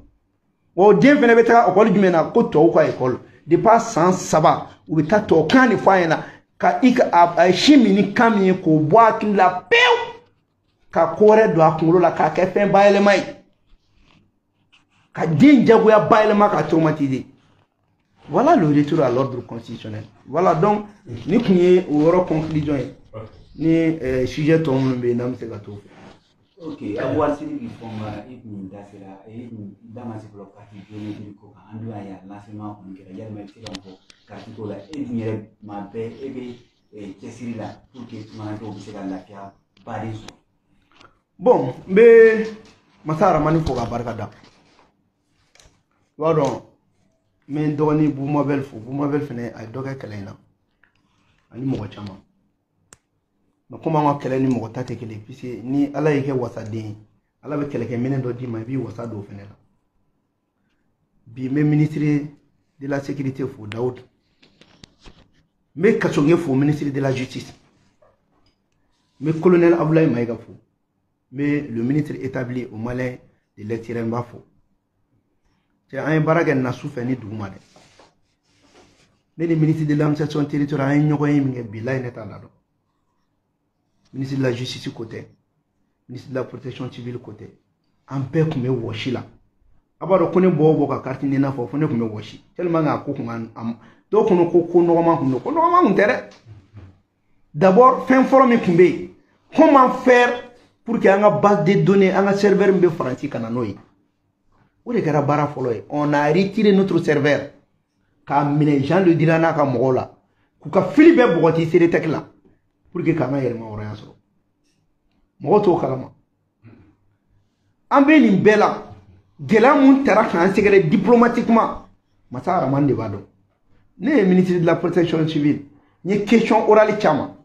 Wa o den fɛnɛ bɛ taga école jumɛn na? Ko tubabu ka école. Depuis san 3, u bɛ taa tubabukan de fɔ a ɲɛna, ka i ka a si min ni kan min ye, k'o bɔ a hakili la pewu, ka ko wɛrɛ don a kunkolo la, k'a kɛ fɛn bayɛlɛma ye, ka den jagoya bayɛlɛma, ka traumatiser. Voilà le retour à l'ordre constitutionnel. Voilà donc, ni kun ye o yɔrɔ conclusion ye. Ni sujet tɔ minnu bɛ yen, n'an bɛ se ka t'o fɛ. Ok, Aboubacar Sidiki Fɔnba, i kun da sera, i kun da ma se fɔlɔ carte biométrique ko kan. An dun y'a ye a lancement kɔni kɛra. Yalima i bɛ se ka mun fɔ carte ko la? E dun yɛrɛ tuma bɛɛ e bɛ cɛsiri la pour que tungarankew bɛ se ka lafiya baden sɔrɔ. Bon, n bɛ Masa Aramani fo k'a barika da. I b'a dɔn, n bɛ n dɔgɔnin Bumabel fo. Bumabel fɛnɛ, a ye dɔ kɛ kɛlɛ in na ani mɔgɔ caman. Mais komi an ka kɛlɛ ni mɔgɔ ta tɛ kelen, puisque ni Ala y'i kɛ wasaden ye, Ala bɛ kɛlɛkɛminɛn dɔ d'i ma, i b'i wasa don o fɛnɛ la. Bi, n bɛ ministre de la sécurité fo, Dawud. N bɛ Kassogué fo, ministre de la justice. N bɛ colonel Abdoulaye Maïga fo. N bɛ le ministre établi au Malien de l'extérieur, n b'a fo. Cɛ, an ye baara kɛ nin na su fɛ ni dugu ma dɛ. Ne ni ministre de l'administration territoriale, an ye ɲɔgɔn ye min kɛ, bilayi, ne t'a la dɔn. Ministre de la justice ko tɛ, ministre de la protection civile ko tɛ, an bɛɛ tun bɛ wɔsi la. A b'a dɔn ko ne bɔ o bɔ ka carte NINA fɔ, fo ne tun bɛ wɔsi, tellement que a ko kun ka dɔw kɔnɔ ko nɔgɔman kun don. Ko nɔgɔman kun tɛ dɛ. D'abord, fɛn fɔlɔ min tun bɛ yen, comment faire pour que an ka base de données, an ka serveur min bɛ Faransi, ka na n'o ye, o de kɛra baara fɔlɔ ye. On a retiré notre serveur k'a minɛ Jean Le Dira n'a ka mɔgɔw la, k'u ka fili bɛɛ bɔgɔti Seretec la, pour que k'an ka yɛlɛma hɔrɔnya sɔrɔ. Mɔgɔw t'o kalama. An bɛ nin bɛɛ la, gɛlɛya mun tara k'an sɛgɛrɛ diplomatiquement, Masa Aramani de b'a dɔn. Ne ye ministre de la protection civile, n ye question orale caman.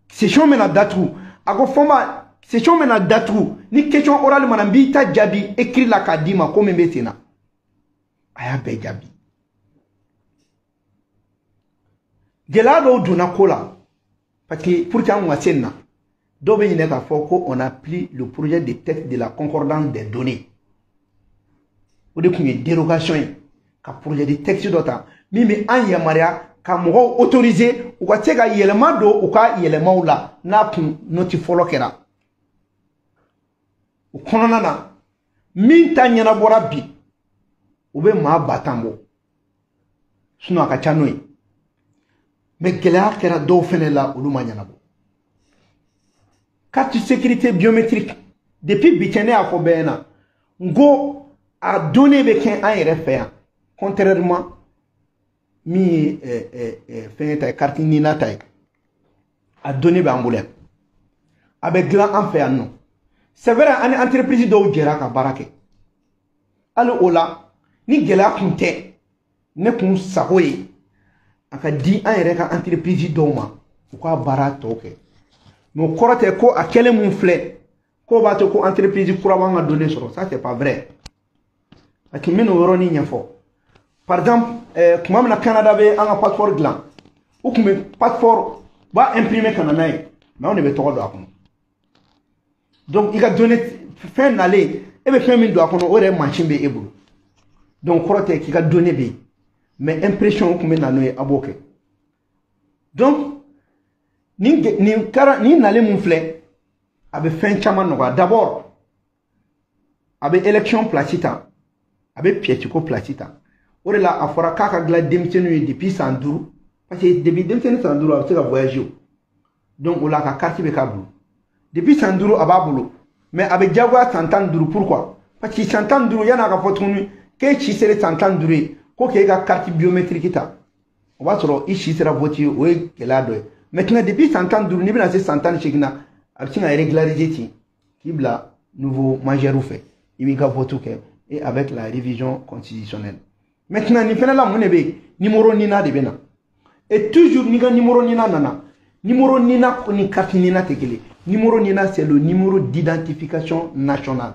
Session bɛna datugu, a ko Fɔnba, session bɛna datugu, ni question orale mana, n b'i ta jaabi écrit la k'a d'i ma ko min bɛ sen na. A y'a bɛɛ jaabi. Gɛlɛya dɔw donna ko la, parce que pour que an ka se nin na, dɔw bɛ ɲinɛ k'a fɔ ko on a pris le projet de texte de la concordance des données. O de tun ye dérogation ye, ka projet de texte dɔ ta min bɛ an yamaruya ka mɔgɔw autoriser u ka se ka yɛlɛma don u ka yɛlɛmaw la, n'a kun noti fɔlɔ kɛra. O kɔnɔna na, min ta ɲɛnabɔra bi, u bɛ maa 10 000 bɔ. Sinon a ka ca n'o ye. Mais gɛlɛya kɛra dɔw fɛnɛ la, olu ma ɲɛnabɔ. Carte sécurité biométrique, depuis bi cɛ, ne y'a fɔ bɛɛ ɲɛna n ko a données bɛ kɛ an yɛrɛ fɛ yan, contrairement min ye fɛngɛ ta ye, carte NINA ta ye, a données b'an bolo yan, a bɛ dilan an fɛ yan nɔ. C'est vrai, an ni entreprise dɔw jɛra ka baara kɛ. Hali o la, ni gɛlɛya kun tɛ, ne kun sago ye a ka di an yɛrɛ ka entreprise dɔw ma, u ka baara tɔ kɛ. Mais o kɔrɔ tɛ ko a kɛlen mun filɛ k'o b'a to ko entreprise kura b'an ka données sɔrɔ. Ça, c'est pas vrai. Parce que n bɛ n'o yɔrɔnin ɲɛfɔ. Par exemple, tuma min na Canada bɛ an ka passeport dilan, u tun bɛ passeport u b'a imprimer ka na n'a ye, mais anw de bɛ tɔgɔ don a kɔnɔ. Donc i ka données fɛn nalen, e bɛ fɛn min don a kɔnɔ, o yɛrɛ mansin bɛ e bolo. Donc kɔrɔ tɛ k'i ka données bɛ yen, mais impression tun bɛ na n'o ye, a b'o kɛ. Donc nin kara nin nalen mun filɛ, a bɛ fɛn caman nɔgɔya. D'abord, a bɛ élection place ta, a bɛ pièce ko place ta. O de la a fɔra k'a ka dilan denmisɛnninw ye depuis san 5, parce que depuis denmisɛnnin san 5, a bɛ se ka voyager o. Donc o la, a ka carte bɛ k'a bolo depuis san 5, a b'a bolo. Mais a bɛ diyagoya san 15. Pourquoi? Parce que san 15, yan'a ka fɔ tuguni k'e si sera san 15 ye ko k'e ka carte biométrique ta, o b'a sɔrɔ i si sera vote ye, o ye gɛlɛya dɔ ye. Maintenant, depuis san 15, n'i bɛna se san 18 na, a bɛ sin ka régulariser ten k'i bila nouveau majeur fɛ, i b'i ka vote kɛ, et avec la révision constitutionnelle. Maintenant, nin fɛnɛ la, mun de bɛ yen? Numéro NINA de bɛ na. Et toujours, n'i ka numéro NINA nana, numéro NINA ni carte NINA tɛ kelen. Numéro NINA, c'est le numéro d'identification nationale.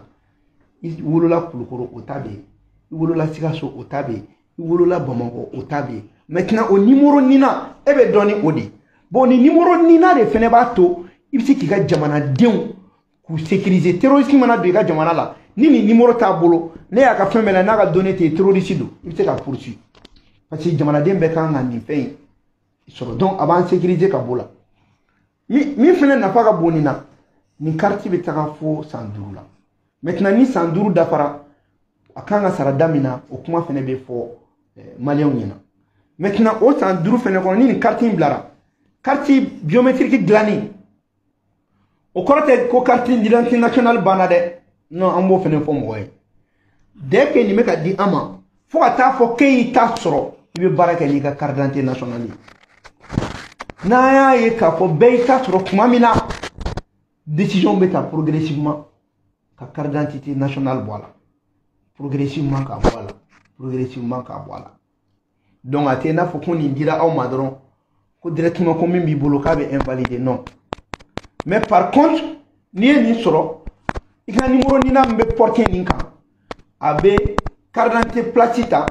I wolola Kulukoro, o ta bɛ yen. I wolola Sikaso, o ta bɛ yen. I wolola Bamakɔ, o ta bɛ yen. Maintenant, o numéro NINA, e bɛ dɔn ni o de ye. Bon, ni numéro NINA de fɛnɛ b'a to i bɛ se k'i ka jamanadenw k'u sécuriser. Terroriste mana don i ka jamana la, ni nin numéro t'a bolo, ne y'a ka fɛn bɛɛ la, n'a ka données tɛ yen, terroriste don, i bɛ se k'a poursuivre, parce que jamanaden bɛɛ kan ka nin fɛn in sɔrɔ. Donc a b'an sécuriser ka bɔ la. Min fɛnɛ nafa ka bon nin na, nin carte bɛ taga fo san 5 la. Maintenant, ni san 5 dafara, a kan ka sara da min na, o kuma fɛnɛ bɛ fɔ maliyɛnw ɲɛna. Maintenant, o san 5 fɛnɛ kɔnɔ, ni nin carte in bilara, carte biométrique dilanni, o kɔrɔ tɛ ko carte d'identité nationale banna dɛ. Non, an b'o fɛnɛ fɔ mɔgɔ ye. Dès que nin bɛ ka di an ma, fo ka taa fɔ k'e y'i ta sɔrɔ, i bɛ baara kɛ n'i ka carte d'identité nationale ye. N'an y'a ye k'a fɔ bɛɛ y'i ta sɔrɔ tuma min na, décision bɛ ta progressivement ka carte d'identité nationale bɔ a la, progressivement k'a bɔ a la, progressivement k'a bɔ a la. Donc a tɛ i n'a fɔ ko nin dira aw ma dɔrɔn ko directement ko min b'i bolo k'a bɛ invalider, non. Mais par contre, n'i ye nin sɔrɔ, i ka numéro NINA min bɛ porter nin kan, a bɛ carte d'identité place ta,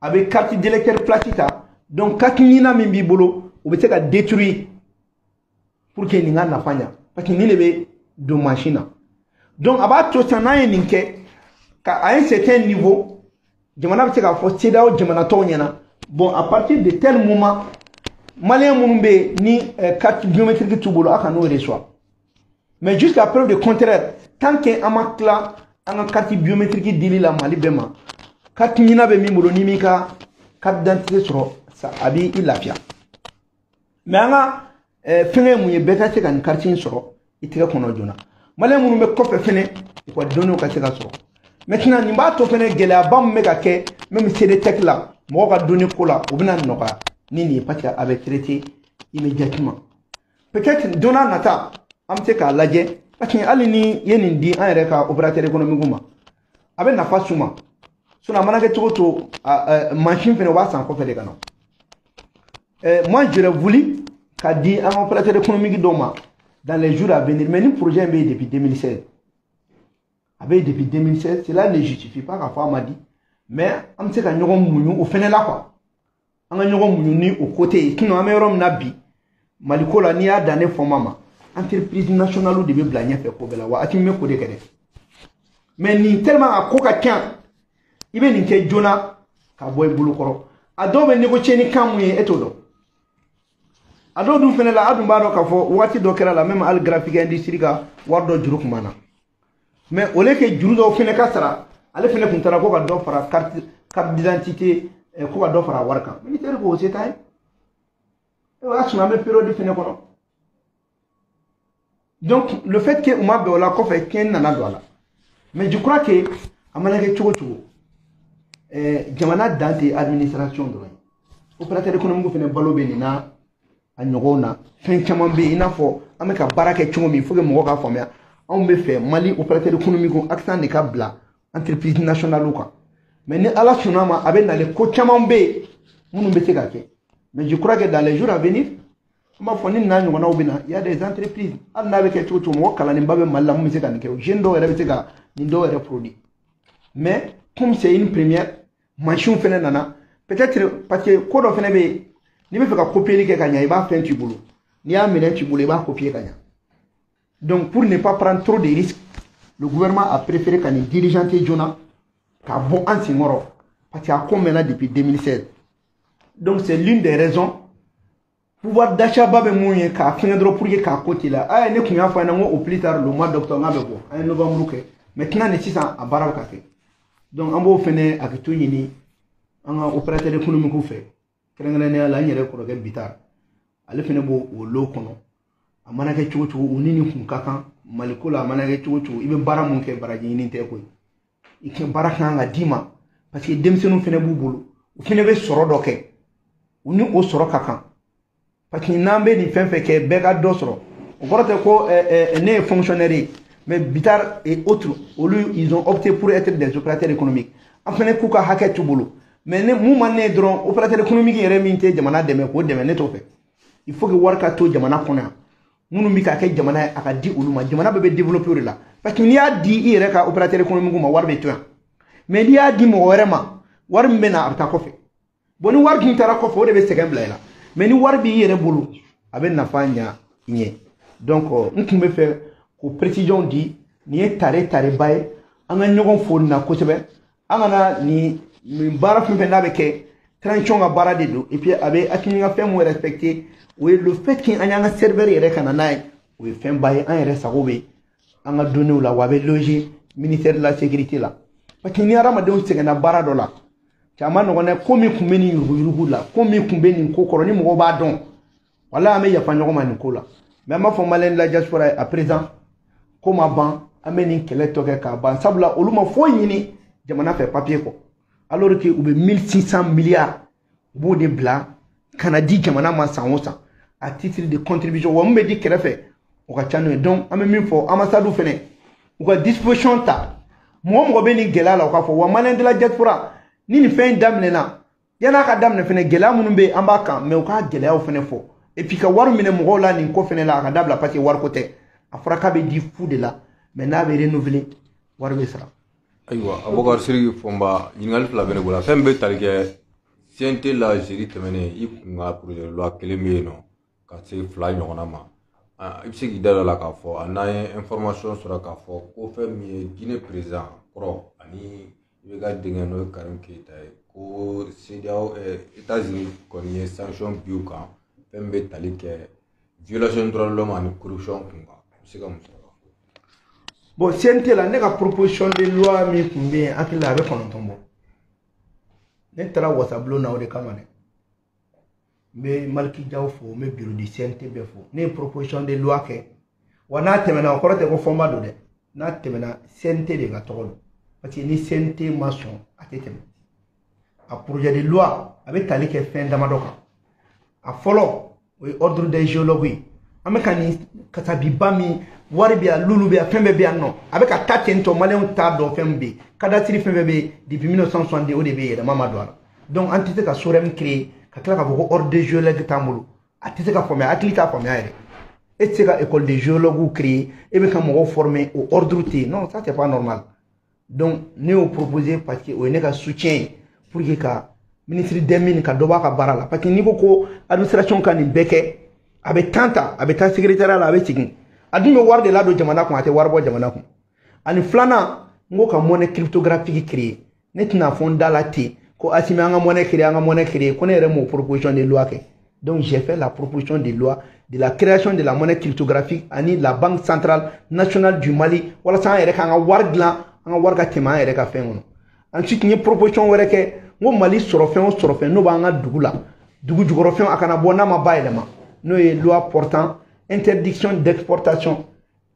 a bɛ carte d'électeur place ta. Donc carte NINA min b'i bolo, o bɛ se ka détruire pour que nin ka nafa ɲa, parce que nin de bɛ don mansin na. Donc a b'a to sisan, n'an ye nin kɛ ka à un certain niveau, jamana bɛ se k'a fɔ CEDEAO jamana tɔw ɲɛna: bon, à partir de tel moment, maliyɛn minnu bɛ yen ni carte biométrique t'u bolo, a ka n'o reçoit. Mais jusqu'à preuve de contraire, tant que an ma tila an ka carte biométrique dili la Mali bɛɛ ma, carte NINA bɛ min bolo, ni m'i ka carte d'identité sɔrɔ, a b'i lafiya. Mais an ka fɛngɛ ye mun ye? Bɛɛ ka se ka nin carte in sɔrɔ i tɛgɛ kɔnɔ joona. Maliyɛn minnu bɛ kɔfɛ fɛnɛ, u ka données ka se ka sɔrɔ. Maintenant, nin b'a to fɛnɛ, gɛlɛyaba min bɛ ka kɛ même CDTech la, mɔgɔw ka données ko la, o bɛna nɔgɔya ni nin ye, parce que a bɛ traiter immédiatement. Peut-être don n'a nata, an bɛ se k'a lajɛ, parce que hali ni ye nin di an yɛrɛ ka opérateur économique ma, a bɛ nafa s'u ma. Sinon a mana kɛ cogo o cogo, mansin fɛnɛ, u b'a san kɔfɛ de ka na. Moi, j'aurais voulu k'a di an ka opérateur économique dɔw ma dans les jours à venir, mais ni projet in bɛ yen depuis 2016, a bɛ yen depuis 2016, cela ne justifie pas k'a fɔ a ma di. Mais an bɛ se ka ɲɔgɔn muɲu o fɛnɛ la quoi, an ka ɲɔgɔn muɲu ni o côté ye. Sinon an bɛ yɔrɔ min na bi Mali ko la, n'i y'a dan ne fɔma ma, entreprise nationale de bɛ bila ɲɛfɛ ko bɛɛ la. Wa Assimi bɛ ko de kɛ dɛ, mais nin tellement a ko ka ca, i bɛ nin kɛ joona ka bɔ i bolo kɔrɔ. A dɔw bɛ négocier ni kan mun ye, e t'o dɔn. A dɔw dun fɛnɛ la, a dun b'a dɔn k'a fɔ waati dɔ kɛra la, même hali Graphic Industrie ka wari dɔ juru kun b'an na. Mais au lieu que juru dɔw fɛnɛ ka sara, ale fɛnɛ kun taara ko ka dɔ fara carte d'identité. Ko ka dɔ fara wari kan, ministère ko o se t'a ye. O y'a sɔrɔ an bɛ période fɛnɛ kɔnɔ. Donc le fait que u ma bɛn o la, kɔfɛ tiɲɛni nana don a la. Mais je crois que a mana kɛ cogo cogo, jamana dan tɛ administration dɔrɔn ye. Opérateur économique fɛnɛ balo bɛ nin na, a ɲɔgɔnw na. Fɛn caman bɛ yen, i n'a fɔ an bɛ ka baara kɛ cogo min, il faut que mɔgɔw k'a faamuya. Anw bɛ fɛ Mali opérateur économique accent de ka bila entreprise nationale kan. Mais ni Ala sɔnna ma, a bɛ nalen, ko caman bɛ yen minnu bɛ se ka kɛ. Mais je crois que dans les jours à venir, an b'a fɔ ni n'a ɲɔgɔnnaw bɛ na, il y a des entreprises, hali n'a bɛ kɛ cogo cogo, mɔgɔ kalannenba bɛ Mali la mun bɛ se ka nin kɛ. Jeune dɔw yɛrɛ bɛ se ka nin dɔw yɛrɛ produit. Mais comme c'est une première, mansinw fɛnɛ nana, peut-être parce que ko dɔ fɛnɛ bɛ yen, n'i bɛ fɛ ka copier kɛ ka ɲɛ, i b'a fɛn t'i bolo. N'i y'a minɛ t'i bolo, i b'a copier ka ɲɛ. Donc pour ne pas prendre trop de risques, le gouvernement a préféré ka nin diligenter joona k'a bɔ an senkɔrɔ, parce que a ko mɛnna depuis 2016. Donc c'est l'une des raisons. Pouvoir d'achat ba bɛ mun ye k'a fɛngɛ dɔrɔn pour que k'a ko teliya. Aya, ne tun y'a fɔ a ɲɛna n ko au plus tard le mois d'octobre n k'a bɛ bɔ. An ye novembre kɛ, maintenant ni sisan a baara bɛ ka kɛ. Donc an b'o fɛnɛ hakɛto ɲini an ka opérateur économique fɛ, kɛrɛnkɛrɛnnenya la n yɛrɛ kɔrɔkɛ Bitar, ale fɛnɛ b'o o lot kɔnɔ. A mana kɛ cogo cogo, u ni nin kun ka kan Maliko la. A mana kɛ cogo cogo, i bɛ baara mun kɛ, baraji ɲini tɛ koyi. I ka baara kan ka d'i ma, parce que denmisɛnninw fɛnɛ b'u bolo, u fɛnɛ bɛ sɔrɔ dɔ kɛ, u ni o sɔrɔ ka kan. Parce que n'an bɛ nin fɛn fɛn kɛ, bɛɛ ka dɔ sɔrɔ. O kɔrɔ tɛ ko ne ye fonctionnaire ye, mais Bitar et autres, olu, ils ont opté pour être des opérateurs économiques. An fɛnɛ k'u ka hakɛ t'u bolo. Mais ne mun man ne ye dɔrɔn, opérateur économique yɛrɛ min tɛ jamana dɛmɛ, k'o dɛmɛ, ne t'o fɛ. Il faut que wari ka to jamana kɔnɔ yan, minnu bɛ ka kɛ jamana ye, a ka di olu ma. Jamana bɛɛ bɛ développer o de la, parce que n'i y'a di i yɛrɛ ka opérateur économique ma, wari bɛ to yan. Mais n'i y'a di mɔgɔ wɛrɛ ma, wari min bɛ na, a bɛ taa kɔfɛ. Bon, ni wari dun taara kɔfɛ, o de bɛ sɛgɛn bila i la. Mais ni wari b'i yɛrɛ bolo, a bɛ nafa ɲa i ɲɛ. Donc n tun bɛ fɛ k'o précision di. Nin ye tare tareba ye, an ka ɲɔgɔn fo nin na kosɛbɛ. An kana nin baara fɛn fɛn n'a bɛ kɛ, transition ka baara de don. Et puis a bɛ Assimi ka fɛn mun respecter, o ye le fait que an y'an ka serveur yɛrɛ ka na n'a ye, o ye fɛnba ye. An yɛrɛ sago bɛ an ka données la, wa a bɛ loger ministère de la Sécurité la. Parce que ni hadamadenw sɛgɛnna baara dɔ la, cɛ, a ma nɔgɔn dɛ. Ko min kun bɛ nin yuruguyurugu la, ko min kun bɛ nin ko kɔrɔ, ni mɔgɔw b'a dɔn, wala an bɛ yafa ɲɔgɔn ma nin ko la. Mais an b'a fɔ Malien de la diaspora ye, à présent ko ma ban, an bɛ nin kɛlɛ tɔ kɛ k'a ban, sabula olu ma foyi ɲini jamana fɛ papier kɔ, alors que u bɛ 1600 milliards, u b'o de bila ka na di jamana ma san o san à titre de contribution. Wa mun bɛ di kɛrɛfɛ, o ka ca n'o ye. Donc an bɛ min fɔ ambassade fɛnɛ, u ka disposition ta. Mɔgɔ mɔgɔ bɛ nin gɛlɛya la, o k'a fɔ. Wa Malien de la diaspora, ni nin fɛn in daminɛna, yan'a ka daminɛ fɛnɛ, gɛlɛya minnu bɛ yen, an b'a kan, mais u k'a gɛlɛyaw fɛnɛ fɔ. Et puis ka wari minɛ mɔgɔw la nin ko fɛnɛ la, a ka dabila, parce que wariko tɛ. A fɔra k'a bɛ di fu de la, mais n'a bɛ renouveler, wari bɛ sara. Ayiwa, Abubakar Sidiki Fɔnba, ɲininkali fila bɛ ne bolo. Fɛn bɛ tali kɛ CNT la jeudi tɛmɛnen, i kun ka projet de loi kelen bɛ yen nɔ ka se fila ɲɔgɔnna ma. I bɛ se k'i da don a la k'a fɔ a n'an ye information sɔrɔ k'a fɔ ko fɛn min ye Guinée président kɔrɔ ani IBK denkɛ, n'o ye Karim Keyita ye, ko CEDEAO, États-Unis kɔni ye sanction bin u kan, fɛn min bɛ tali kɛ violation des droits de l'homme ani corruption kun kan. I bɛ se ka mun sɔrɔ ka fɔ? Bon, CNT la, ne ka proposition de loi min tun bɛ yen, hakili la a bɛ 9 bɔ. Ne taara wasabulon na o de kama dɛ. N bɛ Maliki Jaw fo, n bɛ bureau du CNT bɛɛ fo. Ne ye proposition de loi kɛ, wa n'a tɛmɛna, o kɔrɔ tɛ ko Fɔnba don dɛ. N'a tɛmɛna, CNT de ka tɔgɔ don, parce que ni CNT ma sɔn, a tɛ tɛmɛ. A projet de loi a bɛ tali kɛ fɛn damadɔ kan. A fɔlɔ, o ye ordre des géologues ye. An bɛ ka nin kasabiba min, wari bɛ yan, lulu bɛ yan, fɛn bɛɛ bɛ yan nɔ, a bɛ ka taa ten tɔ. Maliyɛnw t'a dɔn fɛn min bɛ yen. Cadastre fɛn fɛn bɛ yen depuis 1962, o de bɛ yen, yɛlɛma ma don a la. Donc an tɛ se ka SOREM créer ka tila k'a fɔ ko ordre des géologues t'an bolo. A tɛ se ka faamuya, hakili t'a faamuya yɛrɛ. E tɛ se ka école de géologues créer, e bɛ ka mɔgɔw former, o ordre tɛ yen. Non, ça c'est pas normal. Donc ne y'o proposer parce que o ye ne ka soutien ye pour que ka ministre des Mines ka dɔ b'a ka baara la, parce que n'i ko ko administration ka nin bɛɛ kɛ, a bɛ temps ta, a bɛ taa secrétariat la, a bɛ segin, a dun bɛ wari de ladon jamana kun, a tɛ wari bɔ jamana kun. Ani filanan, n ko ka monnaie cryptographique créer. Ne tɛna fɔ n da la ten ko Assimi, an ka monnaie créer, an ka monnaie créer, ko ne yɛrɛ m'o proposition de loi kɛ. Donc j'ai fait la proposition de loi de la création de la monnaie cryptographique ani la Banque centrale nationale du Mali, walasa an yɛrɛ k'an ka wari dilan, an ka wari ka tɛmɛ an yɛrɛ ka fɛn kɔnɔ. Ensuite, n ye proposition wɛrɛ kɛ. N ko Mali sɔrɔfɛn o sɔrɔfɛn n'o b'an ka dugu la, dugu jukɔrɔfɛnw, a kana bɔ n'a ma bayɛlɛma, n'o ye loi portant interdiction d'exportation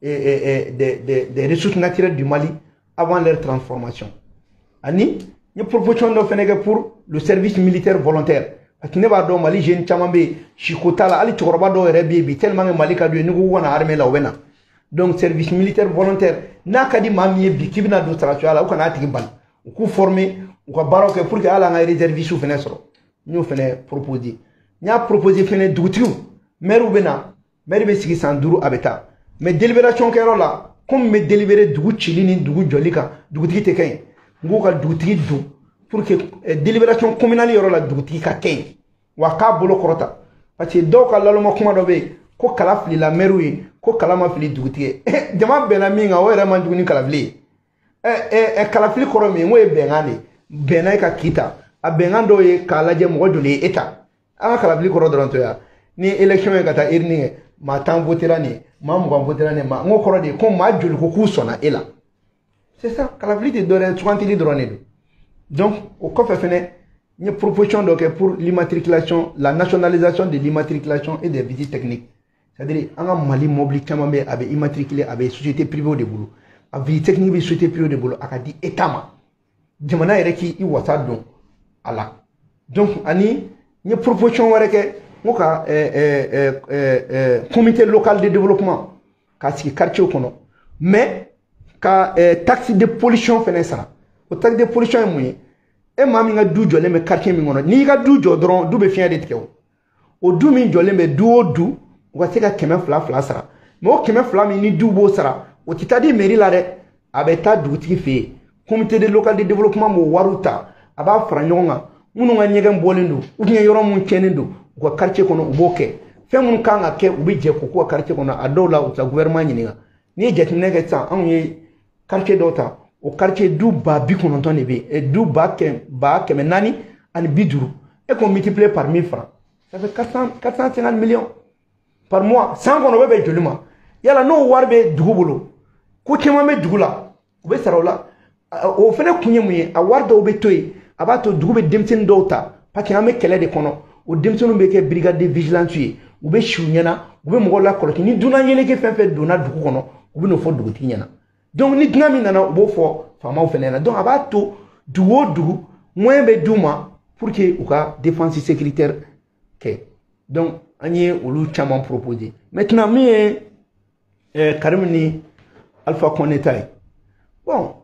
des ressources naturelles du Mali avant leur transformation. Ani n ye proposition dɔ fɛnɛ kɛ pour le service militaire volontaire, parce que ne b'a dɔn Mali jeune caman bɛ yen, siko t'a la, hali cɛkɔrɔba dɔw yɛrɛ bɛ yen bi, tellement que Mali ka d'u ye, n'i ko k'u ka na armée la, u bɛ na. Donc service militaire volontaire, n'a ka di maa min ye bi k'i bɛna don sarasuya la, u kana a tigi bali, u k'u former, u ka baaraw kɛ pour que hali an ka réservistes fɛnɛ sɔrɔ. N y'o fɛnɛ proposer. N y'a proposer fɛnɛ, dugutigiw, maire bɛ na, maire bɛ sigi san 5, a bɛ taa, mais délibération kɛyɔrɔ la, komi bɛ délibéré dugu cili ni dugu jɔli kan, dugutigi tɛ kɛ yen. N k'u ka dugutigi don pour que délibération communale yɔrɔ la, dugutigi ka kɛ yen, wa k'a bolo kɔrɔta, parce que dɔw ka laloma kuma dɔ bɛ yen ko kala filila maire ye, ko kala ma fili dugutigi ye. Jama bɛnna min kan, o yɛrɛ man jugu ni kalafili ye. Ɛ ɛ kalafili kɔrɔ min ye, n ko ye bɛnkan de ye, bɛnna e ka ki ta, a bɛnkan dɔw ye k'a lajɛ mɔgɔ joli ye e ta. An ka kalafili kɔrɔ dɔrɔn to yan, ni élection ye ka taa urne kɛ, maa 10 votera nin ye, maa 20 votera nin ye, maa n ko kɔrɔ de ye ko maa joli ko k'u sɔnna e la. C'est ça, kalafili tɛ dɔwɛrɛ ye, sugantili dɔrɔn de don. Donc o kɔfɛ fɛnɛ, n ye proposition dɔ kɛ pour l'immatriculation, la nationalisation de l'immatriculation et des visites techniques, c'est-à-dire an ka Mali mobili caman bɛ, a bɛ immatriculé, a bɛ société privée de bolo, a visite technique bɛ société privée de bolo, a ka di État ma, jamana yɛrɛ k'i wasa don a la. Donc ani n ye proposition wɛrɛ kɛ, n ko ka comité local de développement k'a sigi quartier kɔnɔ, mais ka taxe de pollution fɛnɛ sara. O taxe de pollution ye mun ye? E maa min ka du jɔlen bɛ quartier min kɔnɔ, n'i ka du jɔ dɔrɔn, du bɛ fiɲɛ de tigɛ. O du min jɔlen bɛ, du o du, u ka se ka 200 fila sara. Mais o 200 min ni du b'o sara, o tɛ taa di mairie la dɛ, a bɛ taa dugutigi fɛ yen. Comité de local de développement b'o wariw ta, a b'a fara ɲɔgɔn kan, minnu ka ɲɛgɛn bɔlen don ou bien yɔrɔ mun tiɲɛnen don u ka quartier kɔnɔ, u b'o kɛ. Fɛn minnu kan ka kɛ, u bɛ jɛ k'o k'u ka quartier kɔnɔ. A dɔw la, u tɛ taa gouvernement ɲininka. N'i ye jateminɛ kɛ sisan, anw ye quartier dɔw ta, o quartier du 90 000 de bɛ yen, du 450 000, e k'o multiplier par 1000 francs, ça fait 450 millions par mois. San kɔnɔ, o bɛ bɛn joli ma? Yala n'o wari bɛ dugu bolo, ko caman bɛ dugu la, u bɛ sara o la. O fɛnɛ kun ye mun ye? A wari dɔw bɛ to yen, a b'a to dugu bɛ denmisɛnnin dɔw ta, parce que an bɛ kɛlɛ de kɔnɔ. O denmisɛnninw bɛ kɛ brigade de vigilance ye, u bɛ si u ɲɛna, u bɛ mɔgɔw lakɔlɔsi. Ni dunan yeleke fɛn fɛn donna dugu kɔnɔ, u bɛ n'o fɔ dugutigi ɲɛna. Donc ni dunan min nana, u b'o fɔ faamaw fɛnɛ ɲɛna. Donc a b'a to dugu o dugu, moyen bɛ d'u ma pour que u ka défense sécuritaire kɛ. Donc an ye olu caman proposer. Maintenant, min ye Karim ni Alpha Condé ta ye, bon,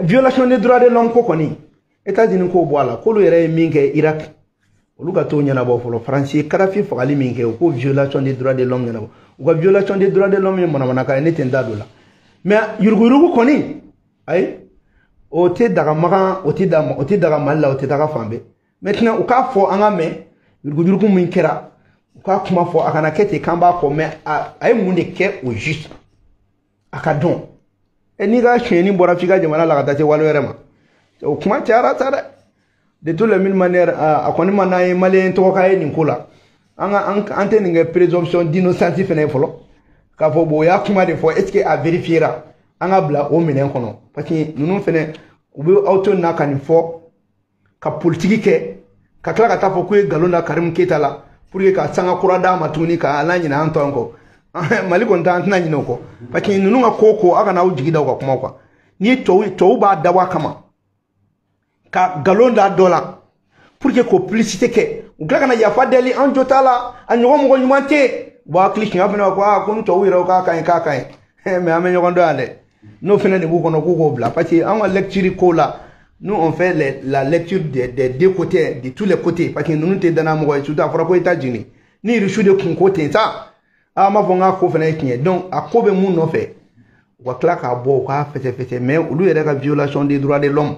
violation des droits de l'homme ko kɔni, États-Unis k'o bɔ a la, k'olu yɛrɛ ye min kɛ Irak, olu ka t'o ɲɛnabɔ fɔlɔ. Faransi ye Kadafi fagali min kɛ, o ko violation des droits de l'homme ɲɛnabɔ. U ka violation des droits de l'homme ye manamanakan ye, ne tɛ n da don la. Mais yuruguyurugu kɔni, ayi, o tɛ daga Makan, o tɛ da, o tɛ daga Mali la, o tɛ daga fan bɛɛ. Maintenant, u k'a fɔ an ka mɛn, yuruguyurugu min kɛra, u k'a kuma fɔ, a kana kɛ ten k'an b'a kɔ. Mais a ye mun de kɛ au juste, a ka dɔn. Ɛ, n'i ka sonyɛni bɔra f'i ka jamana la ka taa se wale wɛrɛ ma, o kuma cayara sa dɛ. De toutes les mille manières, a kɔni ma n'an ye maliyɛn tɔgɔ k'a ye nin ko la, an ka an tɛ nin kɛ présomption d'innocence fɛnɛ ye fɔlɔ, k'a fɔ bon, o y'a kuma de fɔ, est ce que a vérifiera? An ka bila o minɛn kɔnɔ, parce que ninnu fɛnɛ, u bɛ aw to nin na ka nin fɔ ka politiki kɛ, ka tila ka taa fɔ k'u ye nkalon da Karimu Keyita la pour que ka sanga kura d'a ma tuguni, ka ala ɲinɛ an tɔ kɔ. Mali kɔni tɛ, an tɛna ɲinɛ o kɔ, parce que ninnu ka ko o ko, aw kana aw jigi da u ka kumaw kan. Ni tubabu b'a dabɔ a kama ka nkalon da dɔ la pour que k'o publicité kɛ, u tila ka na yafa deli, an jo t'a la, a ɲɔgɔn mɔgɔ ɲuman tɛ yen. U b'a hakili siɲɛ fana ko aa, ko ni tubabu yɛrɛ k'a ka ɲi, k'a ka ɲi, mais an bɛ ɲɔgɔn dɔn yan dɛ. N'o fana de b'u kɔnɔ, k'u k'o bila, parce que an ka lecture ko la, nous on fait la lecture des deux côtés, de tous les côtés, parce que ninnu tɛ danaya mɔgɔ ye, surtout a fɔra ko États-Unis ni Irisiw de kun ko ten sa, a m'a fɔ n k'a ko fana ye tiɲɛ. Donc a ko bɛ mun nɔfɛ, u ka tila k'a bɔ, u k'a fɛsɛfɛsɛ. Mais olu yɛrɛ ka violation des droits de l'homme,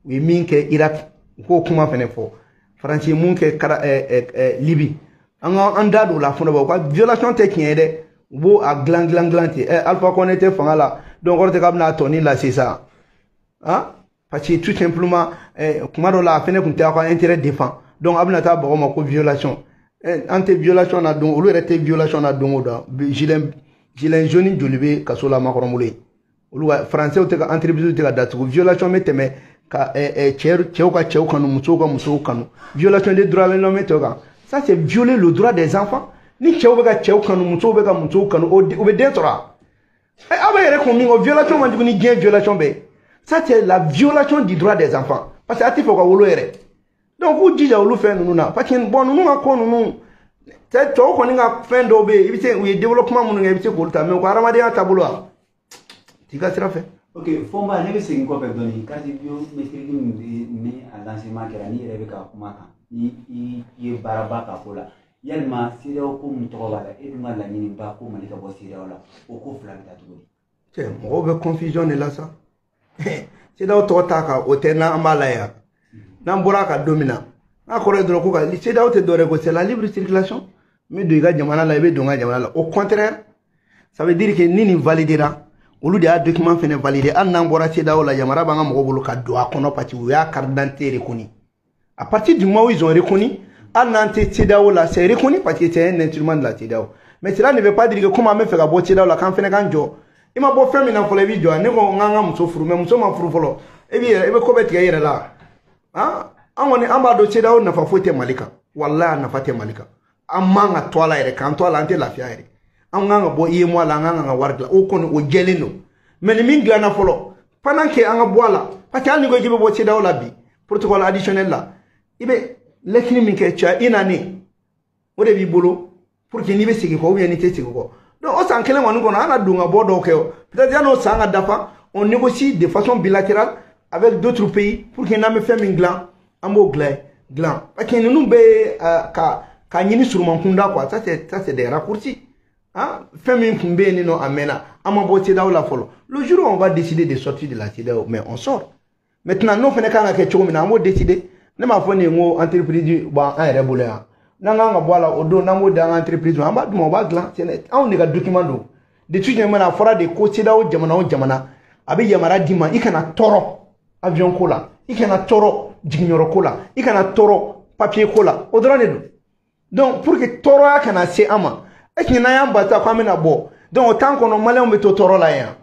u ye min kɛ Irak, u k'o kuma fana fɔ. Faransi ye mun kɛ kara Libi, an ka an da don o la fana. U ka violation tɛ tiɲɛ ye dɛ, u b'o a dilan dilan dilan ten. Alpha Condé tɛ fanga la, donc kɔrɔ tɛ k'a bɛna a tɔni lase sa, han, parce que tout simplement, kuma dɔ la, a fɛnɛ tun tɛ aw ka intérêt défend, donc a bɛna taa baga o ma ko violation. An tɛ violation na don, olu yɛrɛ tɛ violation na don o don. Gilet jaune joli bɛ kaso la Makɔrɔ bolo yen? Olu ka français tɛ ka entreprise tɛ ka datugu, violation bɛ tɛmɛ. Ka cɛw ka cɛw kanu, musow ka musow kanu, violation des droits de l'homme tɔ kan. Ça, c'est violer le droit des enfants. Ni cɛw bɛ ka cɛw kanu, musow bɛ ka musow kanu, o bɛ den sɔrɔ a? Aw bɛ yɛrɛ kun min kɔ, violation man jugu ni diɲɛ violation bɛɛ. Ça, c'est la violation du droit des enfants, parce que a tɛ fɛ u ka wolo yɛrɛ. Donc k'u jija olu fɛn ninnu na, parce que bon, ninnu ka ko ninnu, tɔw kɔni ka fɛn dɔw bɛ yen, i bɛ se u ye développement minnu kɛ, i bɛ se k'olu ta, mais u ka hadamadenya taabolo a t'i ka sira fɛ. Ok, Fɔnba, ne bɛ segin kɔfɛ dɔɔni. Carte biométrique min bɛ ni a lancement kɛra, n'i yɛrɛ bɛ ka kuma kan, ni i ye baaraba k'a ko la, yalima CEDEAO ko min tɔgɔ b'a la, e dun ka laɲiniba ko Mali ka bɔ CEDEAO la, o ko fila bɛ taa cogo di? Cɛ, mɔgɔw bɛ confusion de la sa. CEDEAO tɔgɔ t'a kan, o tɛ n'an b'a la yan. N'an bɔra a kan don min na, n'a kɔrɔ ye dɔrɔn ko ka CEDEAO tɛ dɔwɛrɛ ko c'est la libre circulation. N bɛ don i ka jamana la, i bɛ don n ka jamana la. Au contraire, ça veut dire que ni nin validera, olu de y'a document fɛnɛ validé. Hali n'an bɔra CEDEAO la, yamaruya b'an ka mɔgɔw bolo ka don a kɔnɔ, parce que u y'a carte d'identité reconnu. À partir du moment où ils ont reconnu, hali n'an tɛ CEDEAO la, c'est reconnu parce que c'est un instrument de la CEDEAO. Mais cela ne veut pas dire que comme an bɛ fɛ ka bɔ CEDEAO la, k'an fɛnɛ k'an jɔ. I ma bɔ fɛn min na fɔlɔ, i b'i jɔ. Ne ko n k'an ka muso furu, mais muso ma furu fɔlɔ, e b'i yɛrɛ, i bɛ ko bɛɛ tigɛ i yɛrɛ la. Han, an kɔni an b'a dɔn CEDEAO nafa foyi tɛ Mali kan. Walahi, a nafa tɛ Mali kan. An man ka to a la yɛrɛ, k'an to a la, an tɛ lafiya yɛrɛ. An kan ka bɔ UEMOA la, an kan ka wari dilan, o kɔni o jɛlen don. Mais ni min dilanna fɔlɔ, pendant que an ka bɔ a la, parce que hali ni ko k'i bɛ bɔ CEDEAO la bi, protocole additionnel la, i bɛ lettre min kɛ, tu as une année, o de b'i bolo pour que n'i bɛ segin kɔ ou bien n'i tɛ segin kɔ. Donc o san kelen kɔni kɔnɔ, an na don ka bɔ dɔw kɛ o. Peut-être yan'o san ka dafa, on négocie de façon bilatérale avec d'autres pays pour que n'an bɛ fɛn min dilan, an b'o dilan, parce que ninnu bɛɛ ye ka ɲini suruman kunda quoi. Ça, c'est des raccourcis. Hein? Fɛn min tun bɛ yen nɔ, a mɛnna, an ma bɔ CEDEAO la fɔlɔ. Le jour où on va décider de sortir de la CEDEAO, mais on sort. Maintenant, n'o fana kan ka kɛ cogo min na, an b'o décider. Ne m'a fɔ nin ye n ko entreprise b'an yɛrɛ bolo yan, n'an kan ka bɔ a la o don, n'an b'o di an ka entreprise ma, an b'a d'u ma, u b'a dilan. Anw de ka document don. De toute manière, a fɔra de ko CEDEAO jamana o jamana, a bɛ yamaruya d'i ma, i kana tɔɔrɔ avion ko la, i kana tɔɔrɔ jiginyɔrɔ ko la, i kana tɔɔrɔ papier ko la, o dɔrɔn de don. Donc pour que tɔɔrɔya kana se an ma, est ce que n'an y'an ba sa k'an bɛna bɔ, donc o temps kɔnɔ, maliyɛnw bɛ to tɔɔrɔ la yan?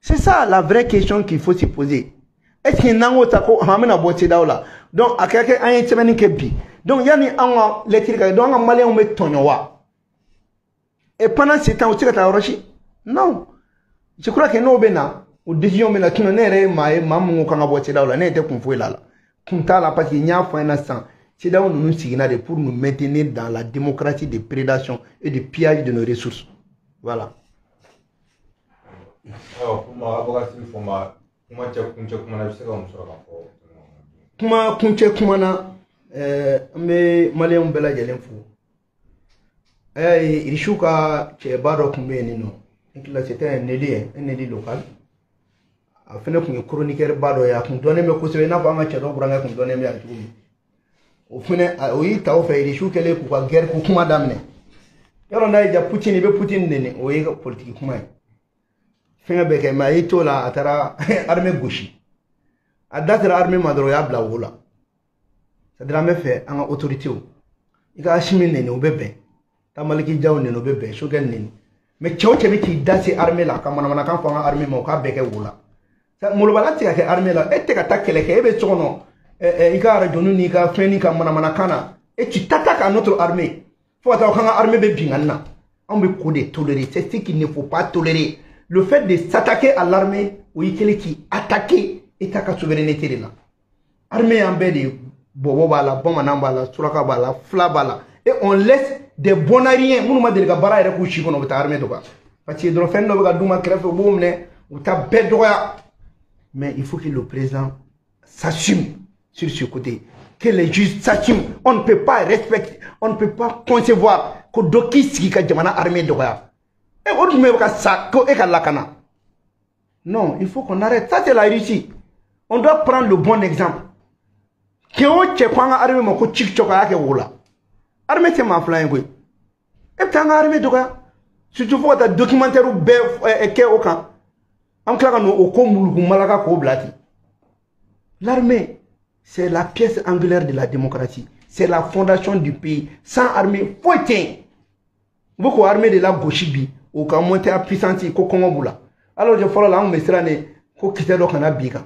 C'est ça la vraie question qu'il faut se poser. Est ce que n'an ko ta ko an bɛna bɔ CEDEAO la, donc a ka kɛ an ye sɛbɛnni kɛ bi, donc yanni an ka lettre ka kɛ, donc an ka maliyɛnw bɛ tɔɲɔ wa? Et pendant ce temps, u tɛ se ka taa yɔrɔ si? Non, je crois que n'o bɛ na, o décision bɛ na. Sinon ne yɛrɛ ye maa ye, maa min ko k'an ka bɔ CEDEAO la, ne yɛrɛ tɛ kun foyi la la, kun t'a la, parce que n y'a fɔ an ɲɛna sisan, CEDEAO ninnu siginna de pour nous maintenir dans la démocratie de prédation et de pillage de nos ressources. Voilà. Ayiwa, kuma Abubakar Sidiki Fɔnba, kuma cɛ kuncɛ kuma na, i bɛ se ka mun sɔrɔ k'a fɔ? Kuma kuncɛ kuma na, an bɛ maliyɛnw bɛɛ lajɛlen fo. A y'a ye, irisiw ka cɛba dɔ tun bɛ yen nɔ, n hakili la c'était un élu, un élu local. A fɛnɛ tun ye chroniqueur ba dɔ ye, a tun dɔnnen bɛ kosɛbɛ, i n'a fɔ an ka cɛ dɔ burankɛ tun dɔnnen bɛ yan cogo min. O fɛnɛ, o y'i ta o fɛ, irisiw kɛlen k'u ka guerre ko kuma daminɛ. Yɔrɔ n'a y'i diya, Poutine, i bɛ Poutine neni, o ye politique kuma ye, fɛngɛ bɛɛ kɛ, mais a y'i t'o la, a taara armée gosi. A da sera armée ma dɔrɔn, o y'a bila wo la. C'est à dire, an bɛ fɛ an ka autorités, i ka Assimi neni, o bɛ bɛn, taa Maliki Jaw neni, o bɛ bɛn, Choguel neni, mais cɛ o cɛ bɛ k'i da se armée la ka manamanakan fɔ an ka armée ma, o k'a bɛɛ kɛ wo la. Molobala tɛ ka kɛ armée la, e tɛ ka taa kɛlɛ kɛ, e bɛ so kɔnɔ, i ka arajo n'i ka fɛn n'i ka manamanakan na, et tu t'attaques à notre armée, fo ka taa k'an ka armée bɛ binkanni na. Anw bɛ ko de tolérer, c'est ce qu'il ne faut pas tolérer. Le fait de s'attaquer à l'armée, o y'i kɛlen k'i attaquer État ka souveraineté de la. Armée y'an bɛɛ de ye, bɔbɔ b'a la, bamanan b'a la, suraka b'a la, fila b'a la, et on laisse des bonariens minnu ma deli ka baara yɛrɛ k'u si kɔnɔ, u bɛ taa armée dɔgɔya, parce que dɔrɔn fɛn dɔ bɛ ka d'u ma kɛrɛfɛ, u b'o minɛ, u bɛ taa bɛɛ dɔgɔya. Mais il faut que le président s'assume sur ce côté, que les juges s'assument. On ne peut pas respecter, on ne peut pas concevoir ko dɔ k'i sigi ka jamana armée dɔgɔya. E o dun bɛ ka sa ko e ka lakana. Non, il faut qu'on arrête ça. C'est la Russie, on doit prendre le bon exemple. Cɛ o cɛ ko an ka armée ma ko cik cɔk, a y'a kɛ wo la. Armée tɛ maa fila ye koyi. E bɛ taa an ka armée dɔgɔya, surtout fo ka taa documentaire bɛɛ kɛ o kan, an tila ka n'o ko muluku malaka k'o bila ten. L'armée, c'est la pièce angulaire de la démocratie, c'est la fondation du pays. Sans armée, foyi tɛ yen. U bɛ k'o armée de la gosi bi, o ka monter en puissance, ko kɔngɔ b'u la, alors que fɔlɔ la, an tun bɛ siran de ko kisɛ dɔ kana bin kan.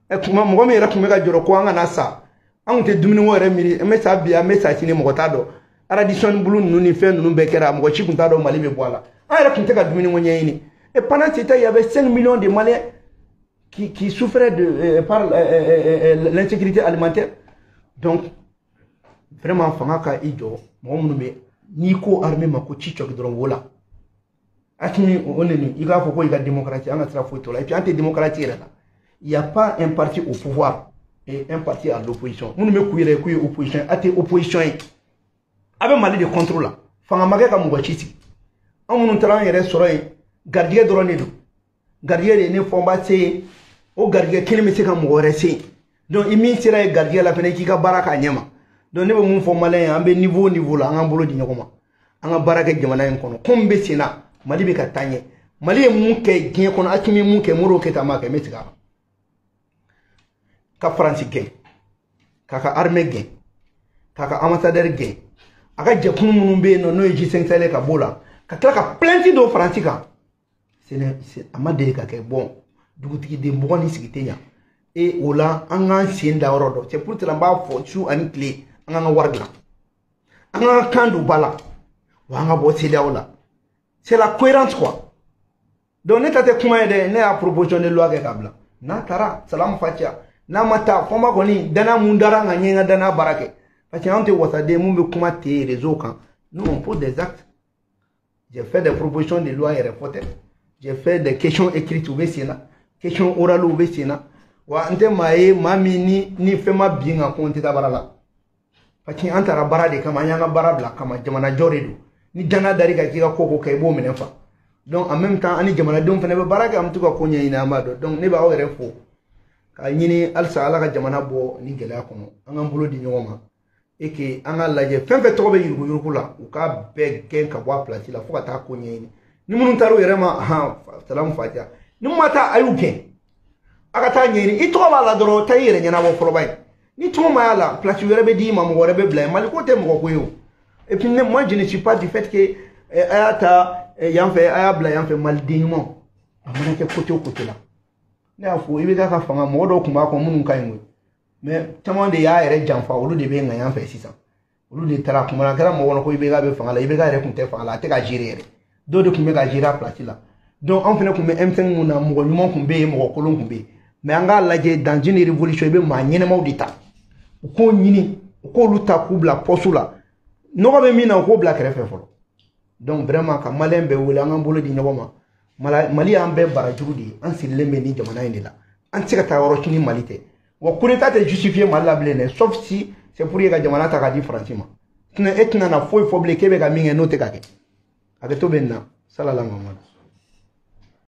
Kuma mɔgɔ min yɛrɛ tun bɛ ka jɔrɔ ko an kana sa, an tun tɛ dumuni ko yɛrɛ miiri, an bɛ sa bi, an bɛ sa sini, mɔgɔ t'a dɔn. Radisson Blu ninnu ni fɛn ninnu bɛɛ kɛra, mɔgɔ si tun t'a dɔn Mali bɛ bɔ a la. An yɛrɛ tun tɛ ka dumuni ko ɲɛɲini. Et pendant ce temps, il y avait 5 millions de Maliens qui souffraient par l'insécurité alimentaire. Donc, vraiment, fanga ka i jɔ, mɔgɔ minnu bɛ n'i ko armée ma ko ci cɔki dɔrɔn wo la. Assimi o neni, i k'a fɔ ko i ka démocratie, an ka sira foyi t'o la. Et puis an tɛ démocratie yɛrɛ la. Il n'y a pas un parti au pouvoir et un parti à l'opposition. Minnu bɛ k'u yɛrɛ k'u ye opposition, a tɛ opposition ye. A bɛ Mali de contre la. Fanga ma kɛ ka mɔgɔ ci sigi. An minnu taara an yɛrɛ sɔrɔ yen, garijɛgɛ dɔrɔn de don. Garijɛgɛ de ye ne Fɔnba se yen, o garijɛgɛ kelen bɛ se ka mɔgɔ wɛrɛ se yen. Donc i min sera yen garijɛgɛ la fɛnɛ, i k'i ka baara k'a ɲɛ ma. Donc ne bɛ mun fɔ Malien ye, an bɛ niveau o niveau la, an k'an bolo di ɲɔgɔn ma. An ka baara kɛ jamana in kɔnɔ. Ko min bɛ sen na, Mali bɛ ka taa ɲɛ. Mali ye mun kɛ diɲɛ kɔnɔ, Assimi ye mun kɛ, Modibo Keyita m'a kɛ, n bɛ segin a kan. Ka Faransi gɛn, k'a ka armée gɛn, k'a ka ambassadeur gɛn, a ka jɛkulu minnu bɛ yen nɔ n'o ye G5 Sahel ka b'o la, ka tila ka plainte don Faransi kan. A ma deli ka kɛ. Bon, dugutigi den bɔgɔ ni sigi tɛ ɲa. E o la, an k'an sen da yɔrɔ dɔn. C'est pour cela n b'a fɔ su ani tile, an k'an ka wari dilan, an k'an ka kan don ba la, wa an ka bɔ CEDEAO la. C'est la cohérence, quoi. Donc ne ta tɛ kuma ye dɛ, ne y'a proposition de loi kɛ k'a bila. N'a taara, salamu fatiya. N'a ma taa, Fɔnba kɔni danaya mun dara an kan, n ye n ka danaya baara kɛ. Parce que anw tɛ wasaden mun bɛ kuma ten réseau kan. Nous, on pose des actes. J'ai fait des propositions de loi yɛrɛ fɔ tɛ. J'ai fait des questions écrites, u bɛ sen na. Questions orales, u bɛ sen na. Wa n tɛ maa ye, maa min ni fɛn ma bin kan ko n tɛ taa baara la. Parce que an taara baara de kama, an y'an ka baara bila kama, jamana jɔ de don. Ni danaya dar'i kan k'i ka ko ko kɛ, i b'o minɛ fa. Donc en même temps, an ni jamanadenw fana bɛ baara kɛ, an bɛ to ka ko ɲɛɲini, an b'a dɔn. Donc ne b'aw yɛrɛ fo k'a ɲini halisa Ala ka jamana bɔ ni gɛlɛya kɔnɔ, an k'an bolo di ɲɔgɔn ma et que an k'a lajɛ fɛn fɛn tɔgɔ bɛ yuruguyurugu la, u k'a bɛɛ gɛn ka bɔ a place la fo ka taa ko ɲɛɲini. Ni minnu taara u yɛrɛ ma, han, salamu fatiya. Ni mun ma taa, a y'u gɛn, a ka taa ɲɛɲini. I tɔgɔ b'a la dɔrɔn, taa i yɛrɛ ɲɛnabɔ fɔlɔ ba ye. Ni tɔgɔ ma y'a la, place wɛrɛ bɛ d'i ma, mɔgɔ wɛrɛ bɛ bila yen. Mali ko tɛ mɔgɔ ko ye o. Et puis moi, je ne suis pas du fait que a y'a ta yan fɛ, a y'a bila yan fɛ. Maliden ɲuman, a mana kɛ côté o côté la. Ne y'a fɔ, i bɛ k'a ka fanga, mɔgɔ dɔw tun b'a kɔ minnu ka ɲi koyi, mais caman de y'a yɛrɛ janfa, olu de bɛ ŋaɲan fɛ sisan. Olu de taara kuma a kɛra mɔgɔ kɔnɔ ko IBK bɛ fanga la. IBK yɛrɛ tun tɛ fanga la, a tɛ ka gérer yɛrɛ. Dɔw de tun bɛ ka gérer a place la. Donc anw fana tun bɛ M5 mun na, mɔgɔ ɲuman tun bɛ yen, mɔgɔ kolon tun bɛ yen. Mais an k'a lajɛ, dans une révolution, i bɛ maa ɲɛnɛmaw de ta, u k'o ɲini, u k'olu ta k'u bila poste la. Nɔgɔ bɛ min na, u k'o bila kɛrɛfɛ fɔlɔ. Donc vraiment, ka Malien bɛɛ wele, an k'an bolo di ɲɔgɔn ma. Mali y'an bɛɛ barajuru de ye. An sirilen bɛ nin jamana in de la, an tɛ se ka taa yɔrɔ si ni Mali tɛ. Wa coup d'état tɛ justifier Mali la bilen dɛ, sauf si c'est pour que ka jamana ta k'a di Faransi ma. Sinon e tɛna na foyi fɔ bilen k'e bɛ ka min kɛ n'o tɛ ka kɛ. Hakɛto bɛ nin na. Salala Mamadu.